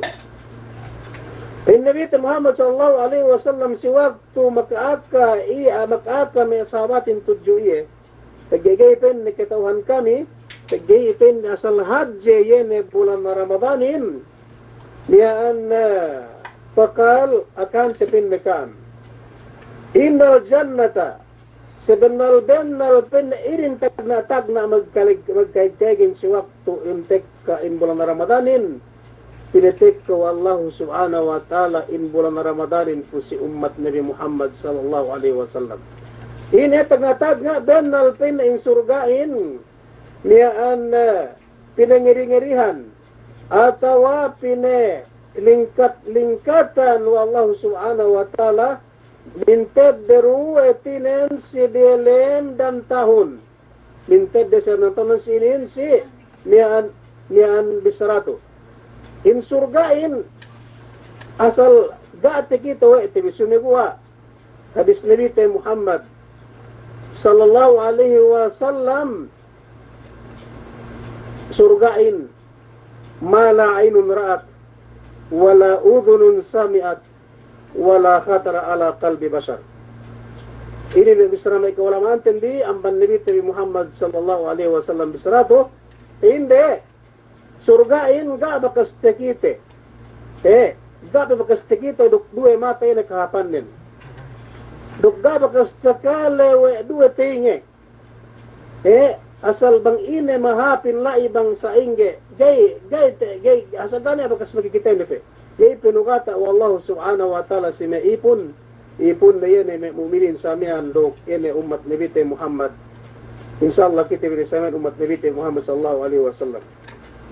Pa'in Nabite Muhammad sallallahu alaihi wasallam si waktu maka'aka, iye, maka'aka me' sahabatin tudju iye, pegge' ga'i pa'inne kata'uhan kami, pegge' ga'i pa'inne asal hadje iye ne bulan Ramadanin, miya'an, eh, faqal, akahante pa'inne ka'am, "Innal jannata," Sabennal-bennal pa'inne inin tagna'-tagna' magkaleg-, magkaeg-kaegin si waktu in tekka in bulan Ramadanin, pinatekka we' Allahu Subhanahu wa Ta'ala in bulan Ramadanin pu si ummat Nabi Muhammad sallallahu alaihi wasallam. Ine tagna'-tagna', bennal pa'inne in surga'in miya'an, eh, pinangiri-ngirihan atawa pinalingkat-lingkatan we' Allahu Subhanahu wa Ta'ala, mintedde du hātinen si diyalem dan tahun. Mintedde si dan tahun si inin si miya'an, miya'an bissara tu. In surga'in asal ga' takite we' te bi, sumeguwa' hadis Nabite Muhammad sallallahu alaihi wasallam, surga'in, ma la ainun ra'at, wa la udhunun sami'at, wa la khatara ala qalbi bashar. Inin me' bissara me' ka'ulama'anten bi amban Nabite bi Muhammad sallallahu alaihi wasallam bissara tu, inde, surga'in ga' bakas takite. Eh, ga' pe bakas takite duk duwe mata ine kahāpannen. Duk ga' bakas takale we' duwe teyinge. Eh, asal bang ine mahāpin la'i bang sa'ingge. Ga'i, ga'i te, ga'i, asal ga' ne bakas makikitene pe. Ga'i pe nugata' we' Allahu Subhanahu wa Ta'ala si me' ipun. Ipun ne iye ne me' mu'minin samiyan duk iye ne ummat Nabite Muhammad. Insya Allah kite bi ne samiyan ummat Nabite Muhammad sallallahu alaihi wasallam.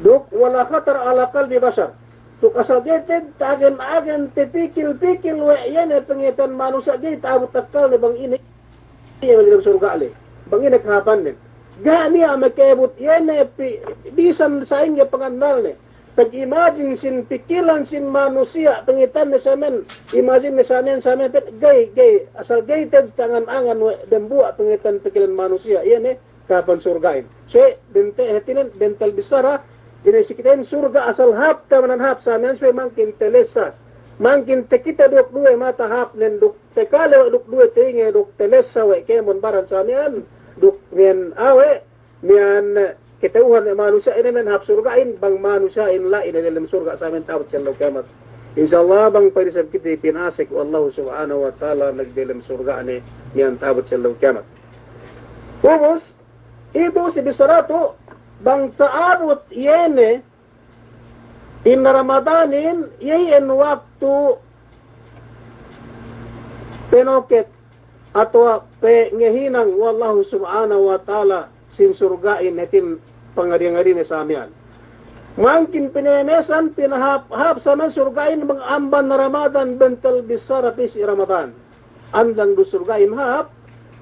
Duk wa la khatar ala qalbi bashar. Duk asal ga'i te ta'agen-agen tapikil-pikil we' iye ne pangateyan manusiya', ga'i ta'abut akkalne bang ine iye me' dalem surga' le. Bang ine kahāpannen. Ga' niya' maka'abut iye ne pi-, bisan sa'ingge pangannalne. Pag-imagine sin pikilan sin manusiya', pangateyanne samiyan, imagine ne samiyan, samiyan pe, ga'i, ga'i, asal ga'i te ta'angan-angan we' dambuwa' pangateyan pikilan manusiya', iye ne, kahāpan surga'in. So, bente-, hātinen, bentel bissara, ine si kitehin surga' asal hāp, tamanan hāp samiyan, so, mangkin talessa. Mangkin takite duk duwe mata hāpnen duk takale we' duk duwe teyinge duk talessa we' kēmon baran samiyan, duk miyan awe', miyan kata'uhan we' manusiya' ine me' hāp surga'in, bang manusiya'in la'i ne dalem surga' samiyan ta'abut si ellew kiyamat. Insya Allah bang pa'in isab kite pinasek we' Allahu Subhanahu wa Ta'ala magdalem surga'ne miyan ta'abut si ellew kiyamat. Ubus, itu si bissara tu bang ta'abut iye ne in Ramadanin, iye iyan waktu panoket atawa pangahinang we' Allahu Subhanahu wa Ta'ala sin surga'in hātin pangadi-ngadine samiyan. Mangkin pinamesan, pinahāp-hāp samiyan surga'in bang amban Ramadan bentel bissara pī si Ramadan. Andang du surga'in hāp,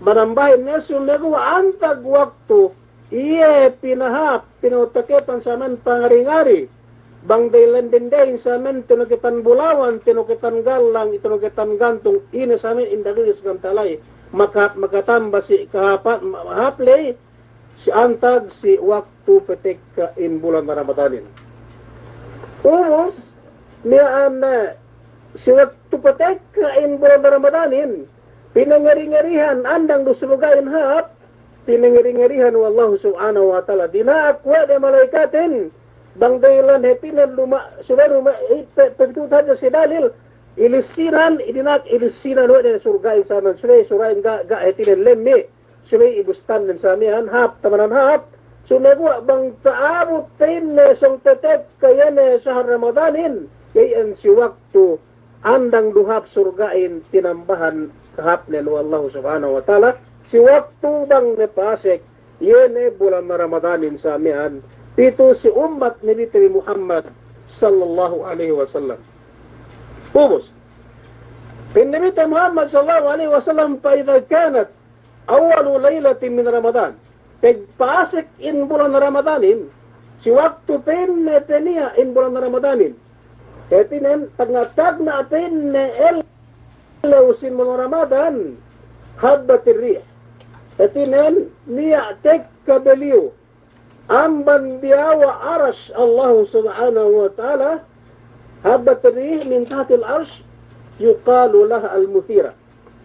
manambahin ne sumeguwa' antag waktu iye pinahāp, pinutaketan samiyan pangadi-ngadi. Bang da'ilan dendehin samiyan tinoketan bulawan, tinoketan gallang, tinoketan gantung, ine samiyan indagilis gantala'i. Maka-, makatamba si kahāpan, ma-, hāp ley, si antag si waktu patekka in bulan Ramadanin. Ubus, miya'an, eh, si waktu patekka in bulan Ramadanin, pinangadi-ngadihan andang du surga'in hāp, pinangadi-ngadihan we' Allahu Subhanahu wa Ta'ala. Dina'ak we' de mala'ikatin, bang da'ilan hātinen luma-, subey luma-, i-, pe-, pepitut hadja si dalil, ilisinan, idina'ak ilisinan we' de surga'in samiyan, subey surga'in ga', ga' hātinen lemmi', subey ibustannen samiyan, hāp, tamanan hāp, sumeguwa' bang ta'abut pa'inne sōng patekka iye ne sahar Ramadanin, iye iyan si waktu andang du hāp surga'in tinambahan kahāpnen we' Allahu Subhanahu wa Ta'ala, si waktu bang ne pasek, iye ne bulan Ramadanin samiyan, pitu si ummat Nabite bi Muhammad sallallahu alaihi wasallam. Ubus. Pa'in Nabite Muhammad sallallahu alaihi wasallam, fa idha kanat awwalu laylatin min Ramadan. Pagpasek in bulan Ramadanin, si waktu pa'inne paniya' in bulan Ramadanin. Hātinen, tagna'-tagna' pa'inne ellew sin bulan Ramadan, habbatir rih. Hātinen, niya' tekka beliyu. Amban diyawa' arash Allahu Subhanahu wa Ta'ala, habbatir rih min tahtil arsh, yuqalu laha al-muthira.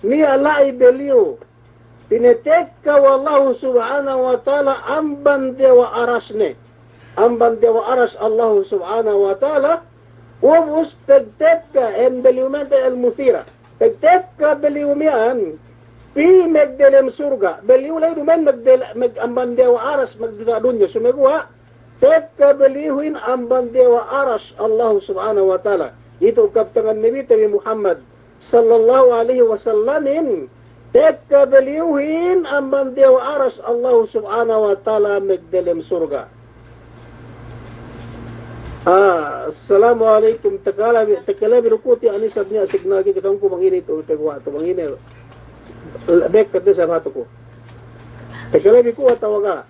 Niya' la'i beliyu pinatekka we' Allahu Subhanahu wa Ta'ala amban diyawa' arashne. Amban diyawa' arash Allahu Subhanahu wa Ta'ala, ubus pagtekka, en beliyu miya'an al-muthira. Pagtekka beliyu miya'an, pī magdelem surga'. Beliyu la'i duma'in magdel-, mag-, amban diyawa' arash magdiyata' dunya. Sumeguwa', tekka beliyuhin amban diyawa' arash Allahu Subhanahu wa Ta'ala. Itu kabtangan Nabite bi Muhammad sallallahu alaihi wasallamin, tekka beliyuhin amban diyawa' arash Allahu Subhanahu wa Ta'ala magdelem surga'. Ah, assalamu alaikum. Takale bi, takale bi du ku tiya' inin sab niya' signal ke, kata'uhanku bang ine itu, taguwa' tu bang ine. Bekkat du sab hatu ku. Takale bi ku atawa ga'?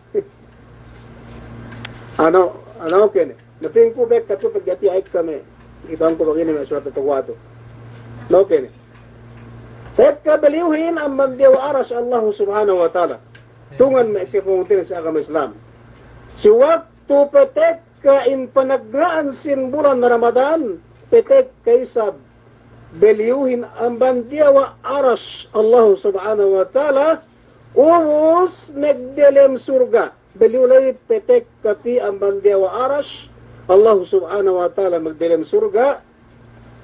Anu, anu, oke ne. Na pa'inku bekkat tu pegge' tiya' ekka me'. Kata'uhanku bang ine me' suwat taguwa' tu. Na oke ne. Tekka beliyuhin amban diyawa' aras Allahu Subhanahu wa Ta'ala. Tungan me' kapungtina'ihan si agama Islam. Si waktu pe tekka in panagna'an sin bulan Ramadan, pe tekka isab beliyuhin amban diyawa' aras Allahu Subhanahu wa Ta'ala, ubus magdelem surga'. Beliyu la'i pe tekka pī amban diyawa' aras Allahu Subhanahu wa Ta'ala magdelem surga'.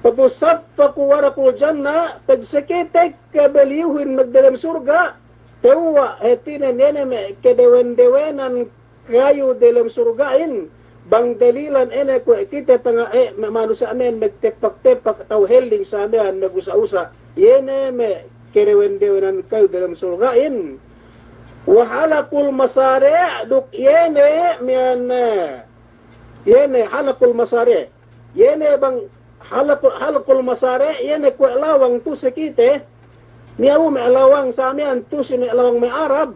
Fatusaffaqu waraqul jannah, pagsakite ke beliyuhin magdelem surga', tewwa' hātinen ine me' kadewen-dewenan kayu delem surga'in, bang dalilan ine kuwe' kite tanga, eh, me' manusiya' miya'an magtepak-tepak atawa helling sa miya'an magusa'-usa', iye ne me' kadewen-dewenan kayu delem surga'in. Wa halaqul masari', duk iye ne miya'an, eh, iye ne halaqul masari'. Iye ne bang halaqul, halaqul masari', iye ne kuwe' lawang tu'u si kite, niya' u me' lawang sa miya'an tu'u si me' lawang me' Arab.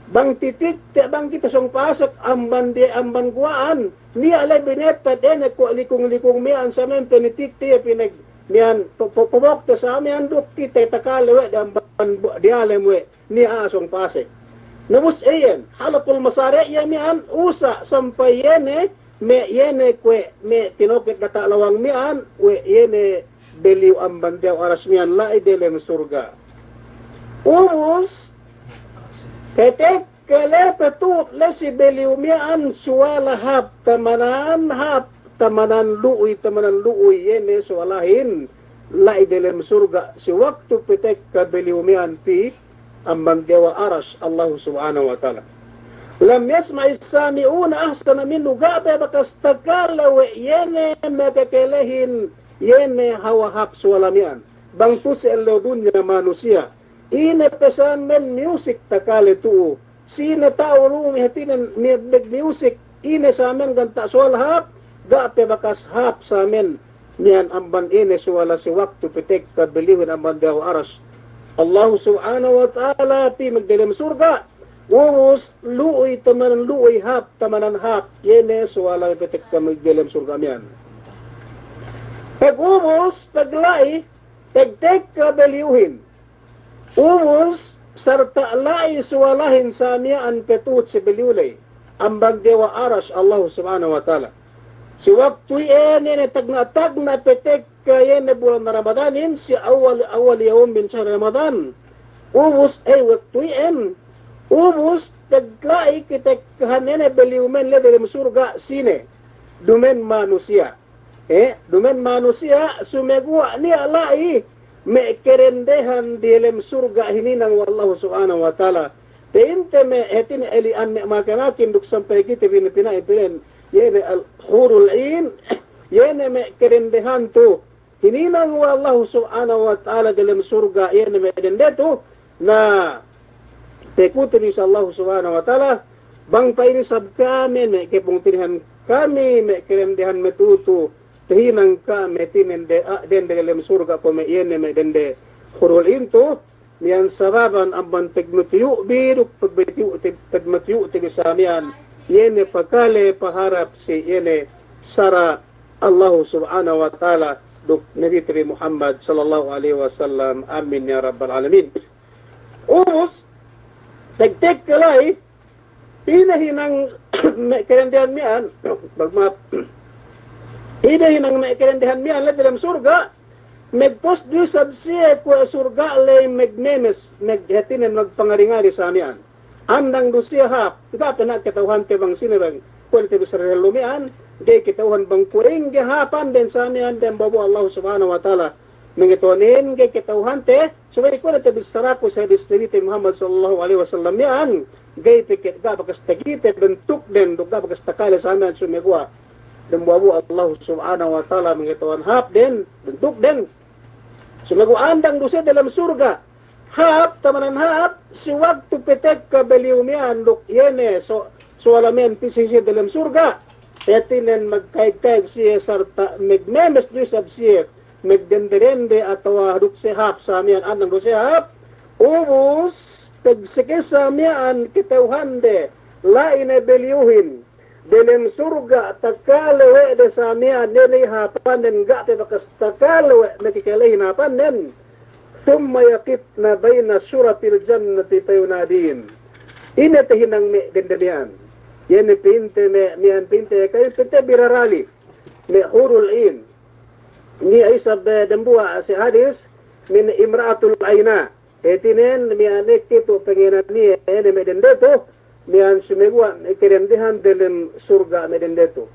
Bang titikte', bang kite sōng pasek amban diye amban guwa'an, niya' le binetad ine kuwe' likung-likung miya'an sa miya'an penitikte' iye pinag miya'an po-, po-, pobokte sa miya'an duk kite takale we' de amban bu-, diyalem we'. Niya' a'a sōng pasek. Na ubus iyan, halaqul masari' iye miya'an usa' sampay iye ne, me' iye ne kuwe' me' tinoket data' lawang miya'an, we' iye ne beliyu amban diyawa' aras miya'an la'i delem surga'. Ubus, pe tekka le pe tu'ut le si beliyu miya'an suwala hāp tamanan, hāp tamanan lu'uy, tamanan lu'uy, iye ne suwalahin la'i delem surga' si waktu pe tekka beliyu miya'an pī amban diyawa' aras Allahu Subhanahu wa Ta'ala. Lam yasma'is sami'una ahsana minhu, ga' pe bakas takale we' iye ne makakalehin iye ne hawal hāp suwala miya'an. Bang tu'u si ellew dunya manusiya', ine pe sa miya'an music takale tu'u, sine ta'u lu'u me' hātinen me' magmusic, ine sa miya'an ganta' suwala hāp, ga' pe bakas hāp sa miya'an, miya'an amban ine suwala si waktu pe tekka beliyuhin amban diyawa' aras Allahu Subhanahu wa Ta'ala pī magdelem surga', ubus lu'uy tamanan lu'uy hāp tamanan hāp, iye ne suwala pe tekka magdelem surga' miya'an. Pag ubus, pag la'i, pag tekka beliyuhin. Ubus, sarta' la'i suwalahin sa miya'an pe tu'ut si beliyu la'i amban diyawa' aras Allahu Subhanahu wa Ta'ala. Si waktu iyan, iye ne tagna'-tagna' pe tekka iye ne bulan Ramadanin, si awwal, awwal yawm min shahr Ramadan. Ubus, eh, waktu iyan, ubus, pag la'i katekkahan iye ne beliyu miya'an la'i delem surga', sine? Duma'in manusiya'. Eh, duma'in manusiya', sumeguwa' niya' la'i me' kadendehan diyalem surga' hininang we' Allahu Subhanahu wa Ta'ala. Pa'inte me' hātinen eli'an me' makakin duk sampay kite pina-, pina'in pa'in, iye ne al-hurul 'ain, iye ne me' kadendehan tu'u hininang we' Allahu Subhanahu wa Ta'ala diyalem surga', iye ne me' dende tu'u, na, pekute bi si Allahu Subhanahu wa Ta'ala, bang pa'in isab kami me' kapungtina'ihan kami me' kadendehan me' tu'u tu'u, tahinang kami hātinen de-, a, dende diyalem surga' kuwe' me' iye ne me' dende hurul 'ain tu'u, miya'an sababan amban pagmatiyu' bi duk pagmatiyu' te-, pagmatiyu' te bi sa miya'an, iye ne pakale paharap si iye ne sara' Allahu Subhanahu wa Ta'ala duk Nabite bi Muhammad sallallahu alaihi wasallam. Amin ya rabbal alamin. Ubus, pag tekka la'i, ine hinang me' kadendehan miya'an, magma'ap. Ine hinang me' kadendehan miya'an la'i delem surga', magpus du isab siye kuwe' surga' la'i magmemes, mag-, hātinen magpangari-ngari sa miya'an. Andang du siye hāp, ga' pe na' kata'uhante bang sine bang, kuwe' ne te bissara dehellu miya'an, ga'i kata'uhan bang kuwe' ingge hāpanden sa miya'an dambuwa'-buwa' Allahu Subhanahu wa Ta'ala. Mangata'uhanin ga'i kata'uhante, subey kuwe' ne te bissaraku si hadis Nabite Muhammad sallallahu alaihi wasallam miya'an, ga'i pe ke-, ga' bakas takite bentukden, duk ga' bakas takale sa miya'an sumeguwa' dambuwa'-buwa' Allahu Subhanahu wa Ta'ala mangata'uhan hāpden, bentukden. Sumeguwa' andang du siye delem surga'. Hāp, tamanan hāp, si waktu pe tekka beliyu miya'an duk iye ne so-, suwala miya'an pī si siye delem surga'. Hātinen magkayeg-kayeg siye sarta' magmemes du isab siye, magdende-dende atawa duk siye hāp sa miya'an andang du siye hāp. Ubus, pagseke sa miya'an kata'uhande, la'i ne beliyuhin delem surga' takale we' de sa miya'an, ne ne hāpannen ga' pe bakas takale we' makakalehin hāpannen. ثم يقفن بين شرف الجنة فينادين. Ine tahinang me' dende miya'an. Iye ne pa'inte me', miya'an pa'inte, ka'in pa'inte birarali. Me' hurul 'in. Niya' isab, eh, dambuwa' si hadis, me' imra'atul 'aina. Hātinen miya'an ekka tu' pangenan iye, ine me' dende tu', miya'an sumeguwa' me' kadendehan delem surga' me' dende tu'.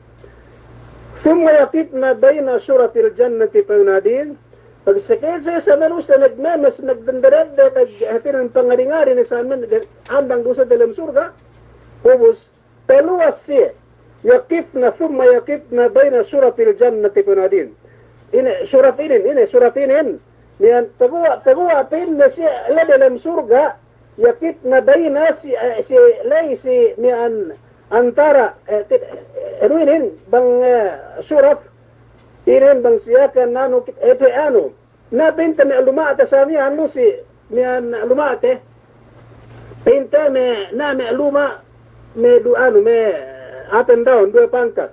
ثم يقفن بين شرف الجنة فينادين. Pag sakey sa miya'an usta nagmemes, nagdende-dende, nag-, hātinen pangari-ngari ne sa miya'an de-, andang du sa delem surga'. Ubus, paluwas siye. يقفن ثم يقفن بين شرف الجنة فينادين. Ine, suraf inin, ine, suraf inin. Miya'an paguwa', paguwa' pa'inne siye la'i delem surga', يقفن بين si, eh, si, la'i si miya'an antara, eh, ti-, eh, anu inin, bang, eh, suraf, inin bang siye kan anu, eh, pe anu. Na pa'inte me' luma'te sa miya'an lu si, miya'an luma'te. Pa'inte me', na me' luma', me' du anu, me' up and down, duwe pangkat.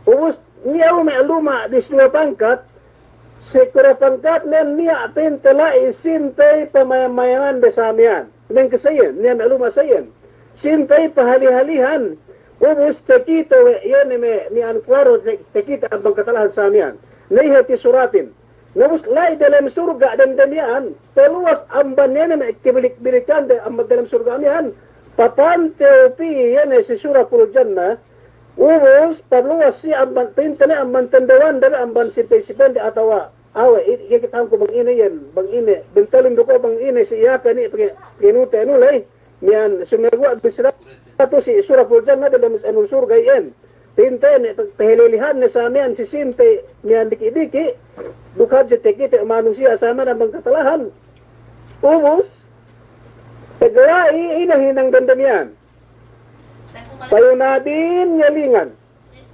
Ubus, niya' me' luma' dis duwe pangkat, si kura pangkatnen niya' pa'inte la'i simpey pamayam-mayamande sa miya'an. Mengke sa iyan, niya' me' luma' sa iyan. Simpey pahali-halihan, ubus takite we' iye ne me', miya'an klaro te-, takite amban katalahan sa miya'an. Na iye hāti suratin. Na ubus la'i delem surga' dende miya'an, paluwas amban iye ne me' kabilik-bilikande amban delem surga' miya'an, papantew pī iye ne si suraful jannah, ubus paluwas si amban pa'inte ne amban tendewande, amban simpey-simpeyde atawa awe', i-, iye kite hangku bang ine iyan, bang ine, bentelin du ko' bang ine si iye kani pake-, pakenute anu ley, miya'an sumeguwa' bissara tu' si suraful jannah delem anu surga' iyan. Pa'inte ne pe-, pahali-halihanne sa miya'an si simpey miya'an diki'-diki', duk hadja takite manusiya' sa miya'an amban katalahan. Ubus, pegge' la'i ine hinang dende miya'an. Fayunadin ngelingan.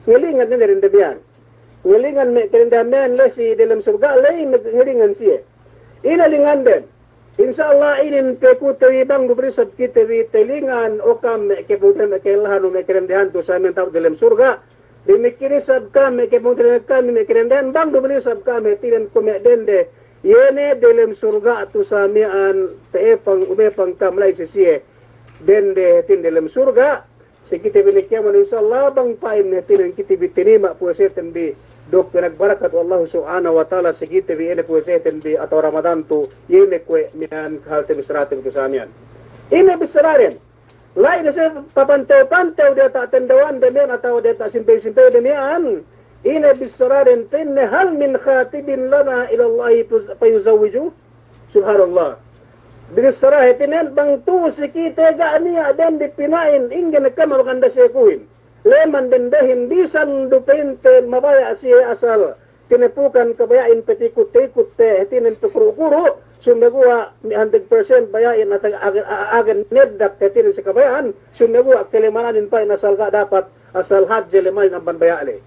Ngelingan ne dende miya'an. Ngelingan me' kadendehan miya'an la'i si delem surga' la'i ngelingan siye. Ine linganden. Insya Allah inin pekute bi bang du binisab kite bi talingan, o kam me' kepungtina'ihan me' kadendehan tu' sa miya'an ta'abut delem surga'. Damikkiyan isab kam me' kepungtina'ihan kami me' kadendehan bang du binisab kam hātinen kuwe' me' dende. Iye ne delem surga' tu' sa miya'an ta'epang, umepang kam la'i si siye. Dende hātinen delem surga'. Si kite bi ne kēmon, insya Allah, bang pa'in hātinen kite bi tinima' puwaseten bi, duk pinagbarakat we' Allahu Subhanahu wa Ta'ala si kite bi ine puwaseten bi atawa Ramadan tu', iye ne kuwe' miya'an kahālte bissarate bi tu' sa miya'an. Ine bissaraden, la'i ne siye papantew-pantew diyata' tendewande miya'an atawa diyata' simpey-simpeyde miya'an, ine bissaraden pa'inne, هل من خاطب لنا إلى الله فيزوجه؟ Subhanallah. Binissara hātinen bang tu'u si kite ga' niya' dende pina'in, ingge ne kam maganda si akuhin. Leman dendehin bisan du pa'inte mabaya' siye asal tinepukan kabaya'in patikut-tikut te hātinen pakuru'-kuru', sumeguwa' me' hundred percent baya'in ata-, agen, a-, agen neddak hātinen si kabaya'an, sumeguwa' kalemananin pa'in asal ga' dapat, asal hadje lemanin amban baya' le.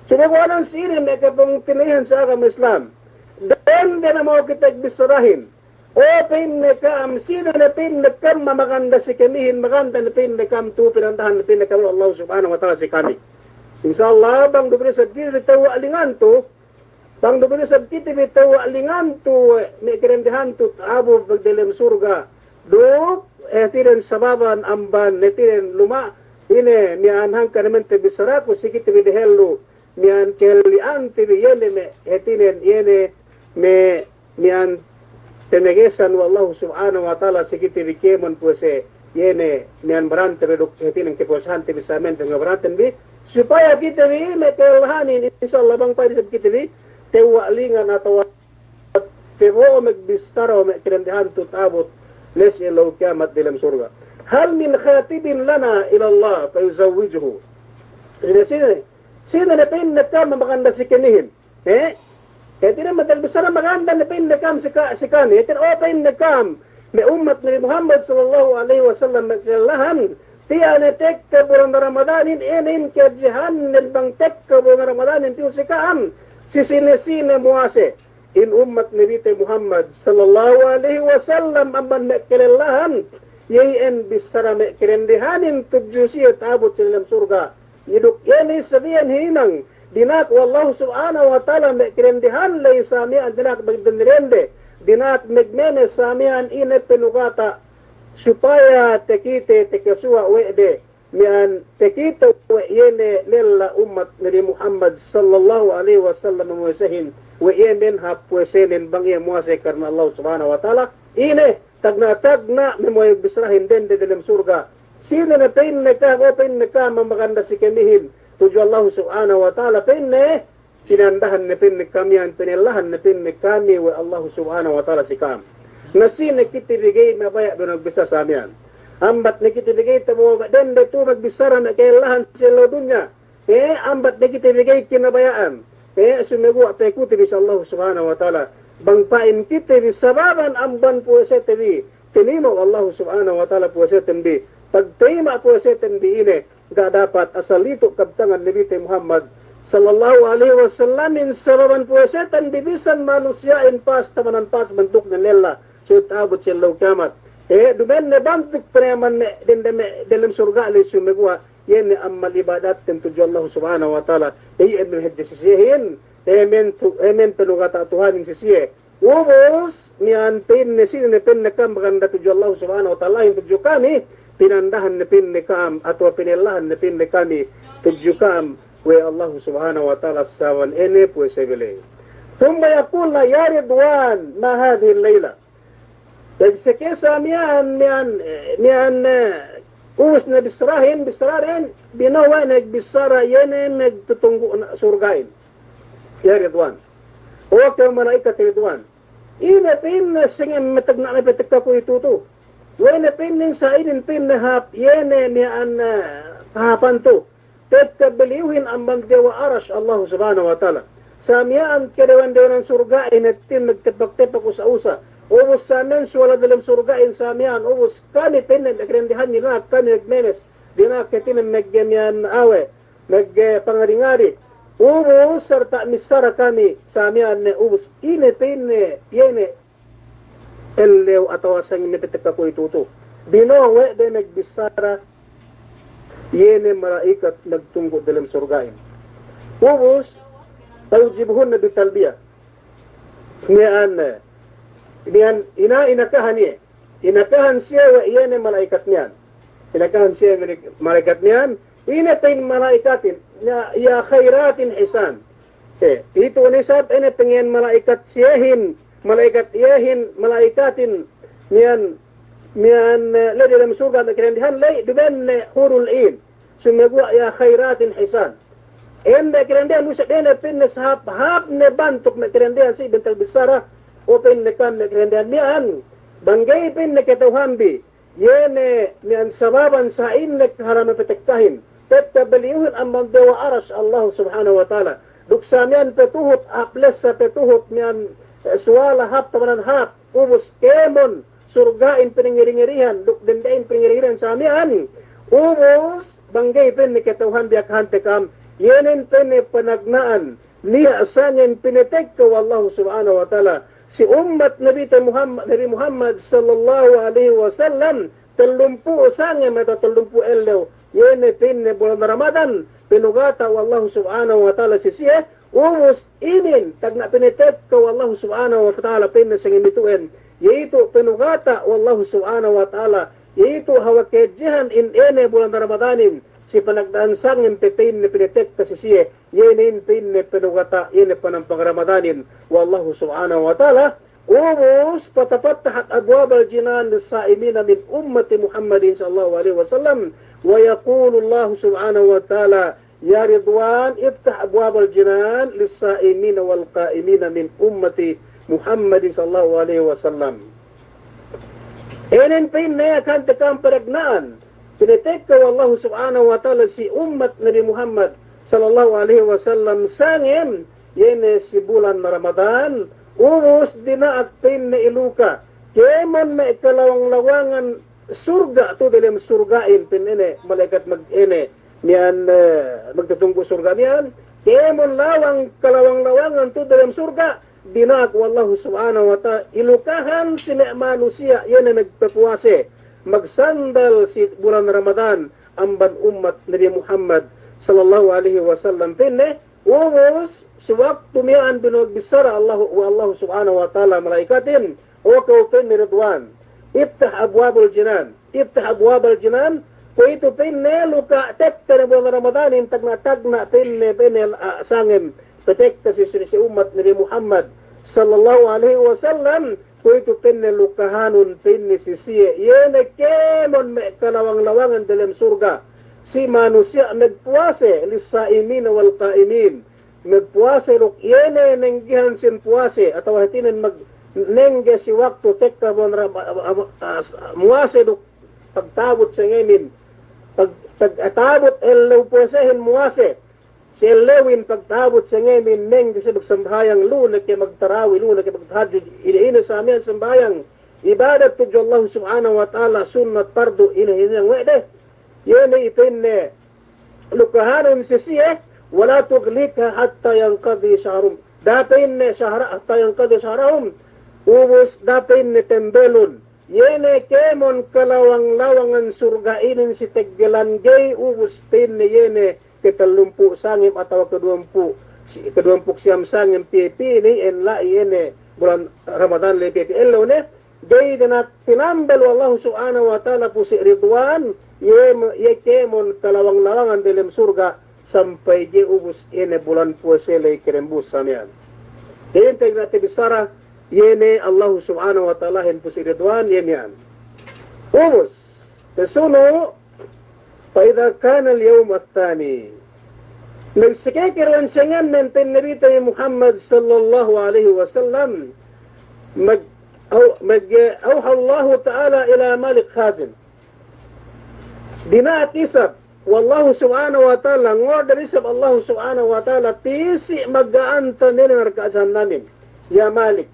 Sumeguwa' nan si inin me' kepungtina'ihan si agama Islam. Dende ne mau kite bissarahin. O pa'inne ka'am, sine ne pa'inne ka'am maganda si kamihin, maganda ne pa'inne ka'am tu' pinandahan ne pa'inne ka'am Allah Subhanahu wa Ta'ala si kami. Insya Allah, bang du binisab kite bi tewwa' lingan tu', bang du binisab kite bi tewwa' lingan tu', me' kadendehan tu' ta'abut delem surga'. Duk, eh, hātinen sababan amban, hātinen luma', ine, miya'an hangkan ne mente bissaraku si kite bi dehellu, miya'an kahelli'ante bi iye ne me', hātinen iye ne me', miya'an pamagesan we' Allahu Subhanahu wa Ta'ala si kite bi kēmon puwase, iye ne miya'an barante bi duk hātinen kapuwasehante bi sa miya'an pamagesanten bi, supaya kite bi me' kahelli'anin, insya Allah bang pa'in isab kite bi, tewwa' lingan atawa tabo'o magbissara we' me' kadendehan tu' ta'abut la'i si ellew kiyamat delem surga'. هل من خاطب لنا إلى الله فيزوجه؟ Sine, sine, sine ne pa'inne ka'am maganda si kamihin. Eh? Hātinen matal bissara maganda ne pa'inne ka'am si ka-, si kami. Hātinen, o pa'inne ka'am, me' ummat Nabi Muhammad sallallahu alaihi wasallam me' kalellahan, tiya' ne tekka bulan Ramadanin, inin kahadjehannen bang tekka bulan Ramadanin piyu si ka'am, si sine-sine muwase. In ummat Nabite Muhammad sallallahu alaihi wasallam amban me' kalellahan, iye iyan bissara me' kadendehanin tudju siye ta'abut si delem surga'. Iye duk iye ne isab iyan hinang dina'ak we' Allahu Subhanahu wa Ta'ala me' kadendehan la'i sa miya'an dina'ak bang dende-dende. dina'ak magmemes sa miya'an ine penugata', supaya takite, takasuwa' we' de, miya'an takite we' iye ne lella ummat Nabi Muhammad sallallahu alaihi wasallam muwasehin, we' iye men hāp puwasenen bang iye muwase karna Allah Subhanahu wa Ta'ala, ine, tagna'-tagna' me' magbissarahin dende delem surga'. Sine ne pa'inne ka'am, o pa'inne ka'am maganda si kamihin tudju Allah Subhanahu wa Ta'ala, pa'inne, pinandahan ne pa'inne kami, an pinellahan ne pa'inne kami we' Allah Subhanahu wa Ta'ala si ka'am. Na sine kite bi ga'i mabaya' be magbissara sa miya'an. Ambat ne kite bi ga'i tabo'o dende tu magbissara me' ka'ellahan si ellew dunya. Eh, ambat ne kite bi ga'i kinabaya'an. Eh, sumeguwa' pa'ekute bi si Allah Subhanahu wa Ta'ala. Bang pa'in kite bi sababan amban puwasete bi, tinayima' we' Allah Subhanahu wa Ta'ala puwaseten bi. Pagtayima' puwaseten bi ine, ga' dapat asal itu' kabtangan Nabite Muhammad sallallahu alaihi wasallamin sababan puwaseten bi bisan manusiya'in pas, tamanan pas bantuknen lella, suwit abut si ellew kiyamat. Eh, duma'in ne bantuk pinayaman me' dende me' delem surga' ley sumeguwa' iye ne amal ibadatten tudju Allah Subhanahu wa Ta'ala. Iye ne hadja si siyehin, amen tu-, amen penugata' Tuhanin si siye. Ubus, miya'an pa'inne sine ne pa'inne ka'am maganda tudju Allah Subhanahu wa Ta'alahin tudju kami, pinandahan ne pa'inne ka'am, atawa pinellahan ne pa'inne kami tudju ka'am we' Allah Subhanahu wa Ta'ala sababan ine puwase bi ley. Thumma yaqulna, "Ya Ridwan, ma hadhihi al-layla?" Pegsekesa miya'an, miya'an, eh, miya'an, eh, ubus ne bissarahin, bissarahin, bino'o we' ne bissara iye ne magtutunggu' na surga'in. Ya Ridwan. O kew mala'ikat Ridwan. Ine pa'inne sangem me' tagna' me' patekka ku itu tu. We' ne pa'inne sa inin pa'inne hāp iye ne miya'an, eh, kahāpan tu. Tekka beliyuhin amban diyawa' Arash Allah Subhanahu wa Ta'ala. Sa miya'an kadewan-dewanan surga'in hātinen magtepak-tepak usa'-usa'. Ubus sa miya'an suwala delem surga'in sa miya'an. Ubus kami pa'inne me' kadendehan dina'ak kami magmemes. Dina'ak hātinen magge miya'an awe'. Magge pangadi-ngadi. Ubus sarta' missara kami sa miya'an ne ubus. Ine pa'inne, iye ne ellew atawa sangem me' patekka ku itu tu. Bino'o we' de magbissara iye ne mala'ikat magtunggu' delem surga'in. Ubus, fayujibuhunna bitalbiya. Miya'an, miya'an ina-, inakahan iye. Inakahan siye we' iye ne mala'ikat miya'an. Inakahan siye mala'ikat miya'an. Ine pa'in mala'ikatin, ya, ya khairatin hisan. Eh, itu ne isab ine pang'iyan mala'ikat siyehin, mala'ikat iyehin, mala'ikatin, miya'an, miya'an, eh, la'i delem surga' me' kadendehan la'i, duma'in ne hurul 'in. Sumeguwa' ya khairatin hisan. Iyan me' kadendehan isab ine pa'inne sahāp-hāp ne bantuk me' kadendehan si bentel bissara, o pa'inne ka'am me' kadendehan miya'an. Bang ga'i pa'inne kata'uhanbi. Iye ne miya'an sababan sa'in ne kahālan me' patekkahin. Tekka beliyuhin amban diyawa' Arash Allah Subhanahu wa Ta'ala. Duk sa miya'an patuhut, hāp lessa patuhut miya'an, eh, suwala hāp tamanan hāp. Ubus kēmon surga'in pinangiri-ngirihan, duk dende'in pinangiri-ngirihan sa miya'an. Ubus bang ga'i pa'inne kata'uhanbi akahante ka'am. Iye ne pa'inne panagna'an niya' sangem pinatekka we' Allah Subhanahu wa Ta'ala si ummat Nabite Muhammad, Nabi Muhammad sallallahu alaihi wasallam, tellumpū' sangem atawa tellumpū' ellew, iye ne pa'inne bulan Ramadan, pinugata' we' Allah Subhanahu wa Ta'ala si siye, ubus inin, tagna' pinatekka we' Allah Subhanahu wa Ta'ala pa'inne sangem itu'en, iye itu' pinugata' we' Allah Subhanahu wa Ta'ala, iye itu' hawal kahadjehan in ine bulan Ramadanin, si panagna'an sangem pe pa'inne pinatekka si siye, iye ne in pa'inne pinugata', iye ne panampang Ramadanin we' Allahu Subhanahu wa Ta'ala. Ubus, fatafattahat abwabul jinan lis-sa'imina min ummati Muhammadin sallallahu alaihi wasallam. Wa yaqulullahu subhanahu wa ta'ala, ya Ridwan, iftah abwabul jinan lis-sa'imina wal qa'imina min ummati Muhammadin sallallahu alaihi wasallam. Inin pa'inne akahante ka'am panagna'an pinatekka we' Allahu Subhanahu wa Ta'ala si ummat Nabi Muhammad sallallahu alaihi wasallam sangem, iye ne si bulan Ramadan, ubus dina'ak pa'inne iluka kēmon me' kalawang-lawangan surga' tu dalem surga'in, pa'inne mala'ikat mag-, ine, miya'an, eh, magtutunggu' surga' miya'an, kēmon lawang, kalawang-lawangan tu dalem surga', dina'ak we' Allahu Subhanahu wa Ta'ala, ilukahan si me' manusiya' iye ne magpapuwase, magsandal si bulan Ramadan, amban ummat Nabi Muhammad sallallahu alaihi wasallam, pa'inne, Ubus, si waktu miya'an binuwag bissara Allahu, we' Allahu Subhanahu wa Ta'ala mala'ikatin, "O kew," pa'inne, "Ridwan, iftah abwabal jinan, iftah abwabal jinan," kuwe'itu pa'inne luka' tekka ne bulan Ramadanin, tagna'-tagna' pa'inne, pa'inne, ah, sangem, patekka si, si, si ummat Nabi Muhammad sallallahu alaihi wasallam, kuwe'itu pa'inne lukahanun pa'inne si siye, iye ne kēmon me' kalawang-lawangan delem surga', si manusiya' magpuwase, lis-sa'imina wal-qa'imin, magpuwase duk iye ne nenggehan sin puwase, atawa hātinen mag-, nengge si waktu tekka bulan Ra-, a-, a-, a-, muwase duk pagta'abut sangemin, pag-, pagta'abut ellew puwasehin muwase, si ellewin pagta'abut sangemin nengge si magsambahayang, lu ne ke magtarawi, lu ne ke magtahajjud, ine-ine sa miya'an sambahayang ibadat tudju Allah Subhanahu wa Ta'ala, sunnat, pardu, ine-ine we' de. Iye ne pa'inne lukahanun si siye, "Wa la tughliqha hatta yanqadi shahrun." Da'a pa'inne shahra-, hatta yanqadi shahrahum. Ubus da'a pa'inne tembelun iye ne kēmon kalawang-lawangan surga' inin si teggelan ga'i ubus pa'inne iye ne katellumpu' sangem atawa kaduwempū', si-, kaduwempū' siyam sangem piye-piye ne, en la'i iye ne bulan Ramadan la'i piye-piye ellew ne, ga'i dina'ak tinambel we' Allahu Subhanahu wa Ta'ala pu si Ridwan, iye me-, iye kēmon kalawang-lawangan delem surga', sampay ga'i ubus iye ne bulan puwase la'i kerembus sa miya'an. Iye ne tagna' tabissara, iye ne Allahu Subhanahu wa Ta'alahin pu si Ridwan, iye miya'an. Ubus, pasunu', fa idha kana al-yawm ath-thani. Magsekekeruwan sangemnen pa'in Nabite bi Muhammad sallallahu alaihi wasallam, mag-, aw-, mag-, awha Allahu Ta'ala ila Malik Khazin. Dina'ak isab we' Allahu Subhanahu wa Ta'ala, ngorder isab Allahu Subhanahu wa Ta'ala, pī si maga'antan inin narka' jahannamin. Ya Malik.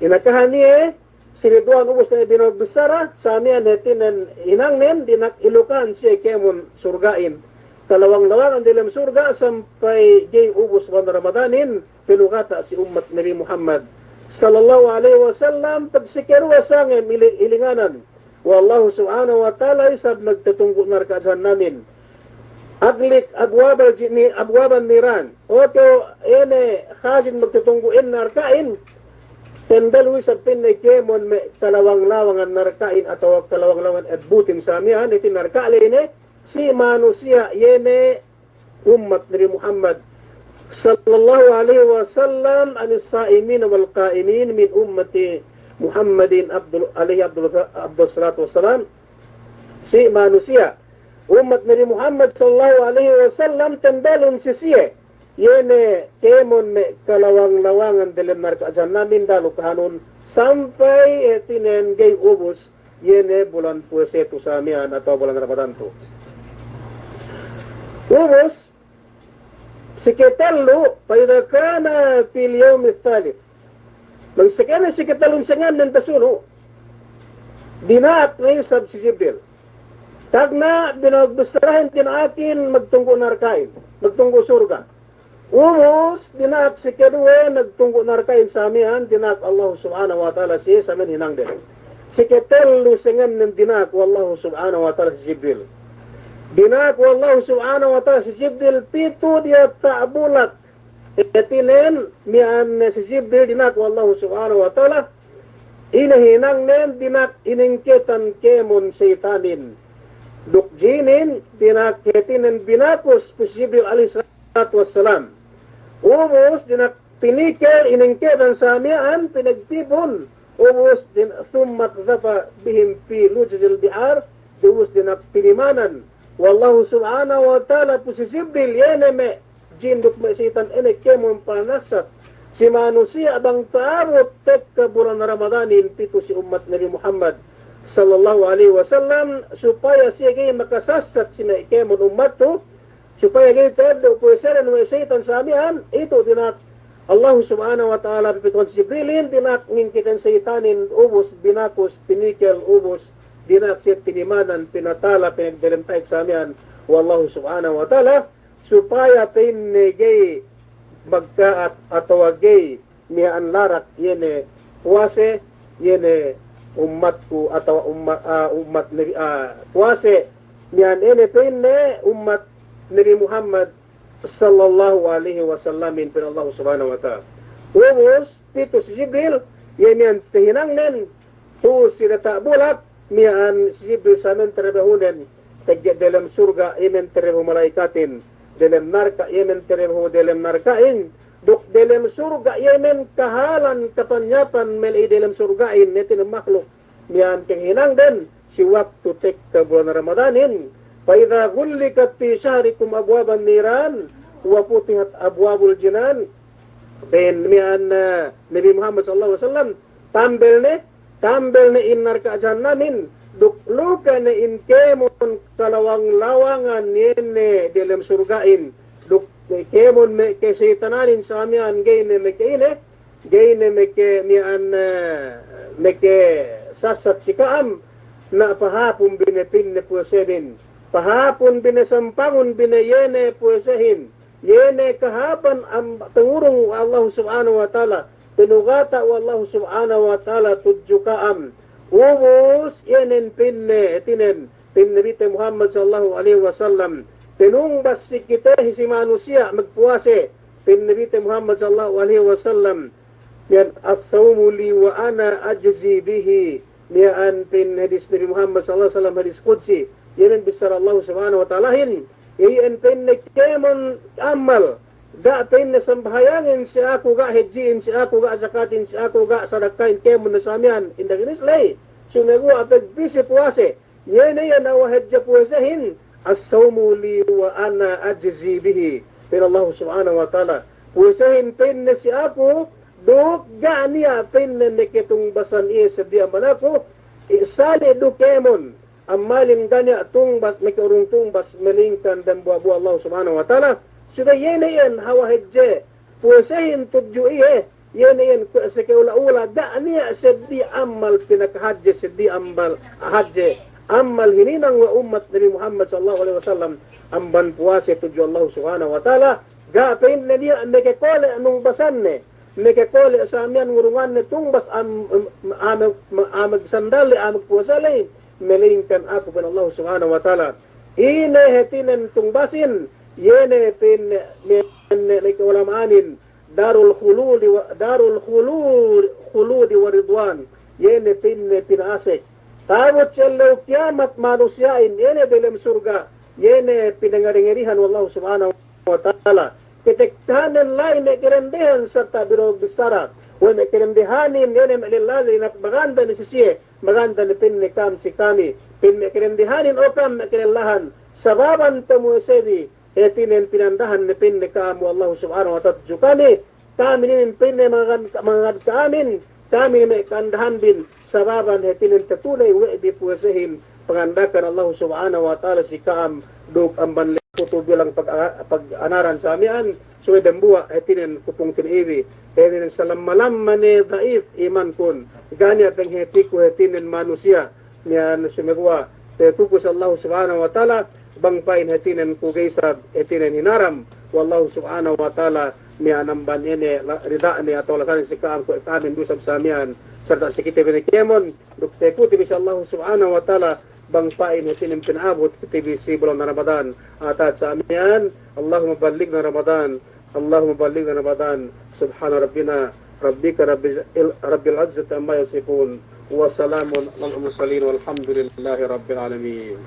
Inakahan iye si Ridwan ubus ne binuwag bissara, sa miya'an hātinen hinangnen, dina'ak ilukahan siye kēmon surga'in. Kalawang-lawangan delem surga' sampay ga'i ubus bulan Ramadanin, palugata' si ummat Nabi Muhammad sallallahu alaihi wasallam, pagsekeruwa sangem ili-, ilinganan we' Allahu Subhanahu wa Ta'ala isab magtutunggu' narka' jahannamin. Aghliq abwabal ji-, ni-, abwaban niran. O kew, iye ne khazin magtutunggu' in narka'in, tembelu isab pa'inne kēmon me' kalawang-lawangan narka'in atawa kalawang-lawangan ebbutin sa miya'an, hāti narka' la'i ne, si manusiya' iye ne ummat Nabi Muhammad sallallahu alaihi wasallam, anis sa'imin wal qa'imin min ummati Muhammadin abdul, alaihi abdul, abdus salatu wassalam. Si manusiya' ummat Nabi Muhammad sallallahu alaihi wasallam tembelun si siye, iye ne kēmon me' kalawang-lawangan delem narka' jahannamin, da'a lukahanun sampay hātinen ga'i ubus iye ne bulan puwase tu sa miya'an atawa bulan Ramadan tu. Ubus, siketellu, fa idha kana fil yawmi thalith. Magsekene siketellun sangemnen pasunu', dina'ak ne isab si Jibril. Tagna' binuwag bissarahin dina'akin magtunggu' narka'in, magtunggu' surga'. Ubus, dina'ak sikeduwe, nagtunggu' narka'in sa miya'an, dina'ak Allahu Subhanahu wa Ta'ala siye sa miya'an hinangden. Siketellu sangemnen dina'ak we' Allahu Subhanahu wa Ta'ala si Jibril. Dina'ak we' Allahu Subhanahu wa Ta'ala si Jibril pitu diyata' bulak. Hātinen, miya'an si Jibril dina'ak we' Allahu Subhanahu wa Ta'ala, ine hinangnen, dina'ak iningketan kēmon seyitanin duk jinin, dina'ak hātinen binakus pu si Jibril alaihi salatu wassalam. Ubus dina'ak pinikel, iningketan sa miya'an, pinagtipun. Ubus din-, thumma qadhafa bihim fi lujjajil bihar. Ubus dina'ak pinimanan we' Allahu Subhanahu wa Ta'ala pu si Jibril, iye ne me' jin duk me' seyitan ine kēmon panasat si manusiya' bang ta'abut tekka bulan Ramadanin pitu si ummat Nabi Muhammad sallallahu alaihi wasallam, supaya siye ga'i makasassat si me' kēmon ummatku, supaya ga'i ta'eddo' puwaseden we' seyitan sa miya'an, itu dina'ak Allahu Subhanahu wa Ta'ala pipituhan si Jibrilin, dina'ak ngingketen seyitanin, ubus binakus, pinikel, ubus dina'ak siye pinimanan, pinatala, pinagdelem ta'ik sa miya'an we' Allahu Subhanahu wa Ta'ala, supaya pa'inne ga'i magka'at atawa ga'i miya'an larak iye ne puwase, iye ne ummatku atawa umma-, ah, ummat Nabi, ah, puwase miya'an ine pa'inne ummat Nabi Muhammad sallallahu alaihi wasallamin pa'in Allahu Subhanahu wa Ta'ala. Ubus, pitu si Jibril, iye miya'an tahinangnen, tu'u si diyata' bulak, miya'an si Jibril sa' men tarabihunen, pegge' delem surga', iye men tarabihu mala'ikatin, delem narka', iye men tarabihu delem narka'in, duk delem surga', iye men kahalan kapanyapan mala'i delem surga'in, hātinen mahluk, miya'an kahinangden, si waktu tekka bulan Ramadanin, فإذا غلقت في شهركم أبواب النيران وفتحت أبواب الجنان. Pa'in miya'an, eh, Nabi Muhammad sallallahu alaihi wasallam, tambel ne, tambel ne in narka' jahannamin, duk luka ne in kēmon kalawang-lawangan iye ne delem surga'in, duk kēmon me' keseytananin sa' miya'an ga'i ne me' ke ine, ga'i ne me' ke miya'an, eh, me' ke sasat si ka'am, na pahāpun bi ne pa'inne puwasebin, pahāpun bi ne, sampangun bi ne iye ne puwasehin, iye ne kahāpan am-, pangurung we' Allahu Subhanahu wa Ta'ala, panugata' we' Allahu Subhanahu wa Ta'ala tudju ka'am. Ubus, iye nen pa'inne, hātinen, pa'in Nabite Muhammad sallallahu alaihi wasallam, panungbas si kite hi si manusiya' magpuwase, pa'in Nabite Muhammad sallallahu alaihi wasallam, miya'an, الصوم لي وأنا أجزي به. Miya'an pa'in hadis Nabi Muhammad sallallahu alaihi wasallam, hadis qudsi. Iye men bissara Allahu Subhanahu wa Ta'alahin. Iye iyan pa'inne kēmon amal, ga' pa'inne sambahayangin si aku, ga' hadji'in si aku, ga' zakatin si aku, ga' sadakkahin, kēmon ne sa' miya'an, indaginis ley. Sumeguwa' pagbisi puwase. Iye ne iyan hawal hadje puwasehin, الصوم لي وأنا أجزي به. Pa'in Allahu Subhanahu wa Ta'ala, puwasehin pa'inne si aku, duk ga' niya' pa'inne makatungbasan iye seddili amal aku, i-, sali' du kēmon, amalin ga' niya' tungbas, maka'urung tungbas, malaingkan dambuwa'-buwa' Allahu Subhanahu wa Ta'ala. Subey iye ne iyan hawal hadje puwasehin tudju iye, iye ne iyan kuwe' seke ula-ula, ga' niya' seddili amal pinakahadje, seddili amal hadje, amal hininang we' ummat Nabi Muhammad sallallahu alaihi wasallam amban puwase tudju Allahu Subhanahu wa Ta'ala, ga' pa'inne niya' makakole' nungbasanne, makakole' sa' miya'an ngurunganne tungbas am-, am-, amag-, ma-, amagsandal ley, amagpuwase ley, malaingkan aku, pa'in Allahu Subhanahu wa Ta'ala. Ine hātinen tungbasin, iye ne pa'inne, me', me', me' ka'ulama'anin, Darul khuludi wa, darul khulud, khuludi wa ridwan. Iye ne pa'inne pina'asek. Ta'abut si ellew kiyamat manusiya'in, iye ne delem surga', iye ne pinangari-ngarihan we' Allahu Subhanahu wa Ta'ala. Katekkahannen la'i me' kadendehan sarta' binolog bissara. We' me' kadendehanin, iye ne me' lella, dina'ak maganda ne si siye, maganda ne pa'inne ka'am si kami. Pa'in me' kadendehanin, o ka'am me' kalellahan, sababan pamuwasebi, hātinen pinandahan ne pa'inne ka'am we' Allahu Subhanahu wa Ta'ala tudju kami, kami inin pa'inne mangagad, mangagad ka'amin, kami ne me' ka'andahanbin, sababan hātinen tatuney we' bi puwasehin, panganda'akan Allahu Subhanahu wa Ta'ala si ka'am, duk amban ley ku tu'u bilang pag-, pag-anaran sa' miya'an, subey dambuwa' hātinen ku pungtina'i bi, hātinen salamma-lamma ne da'if imankun, ga' niya' panghātiku hātinen manusiya', miya'an sumeguwa', te'ed ku si Allahu Subhanahu wa Ta'ala, bang pa'in hātinen ku ga'i isab hātinen hinaram we' Allahu Subhanahu wa Ta'ala, miya'an amban ine la-, rida'ne atawa lasanen si ka'am kuwe' ka'amin du isab sa' miya'an, sarta' si kite bi ne kēmon, duk te'ed ku bi si Allahu Subhanahu wa Ta'ala, bang pa'in hātinen pina'abut kite bi si bulan Ramadan, atawa sa' miya'an, Allahumma ballighna Ramadan, اللهم بلغنا رمضان. سبحان ربنا، ربك رب الع-، رب العزة عما يصفون. وسلام على المرسلين والحمد لله رب العالمين.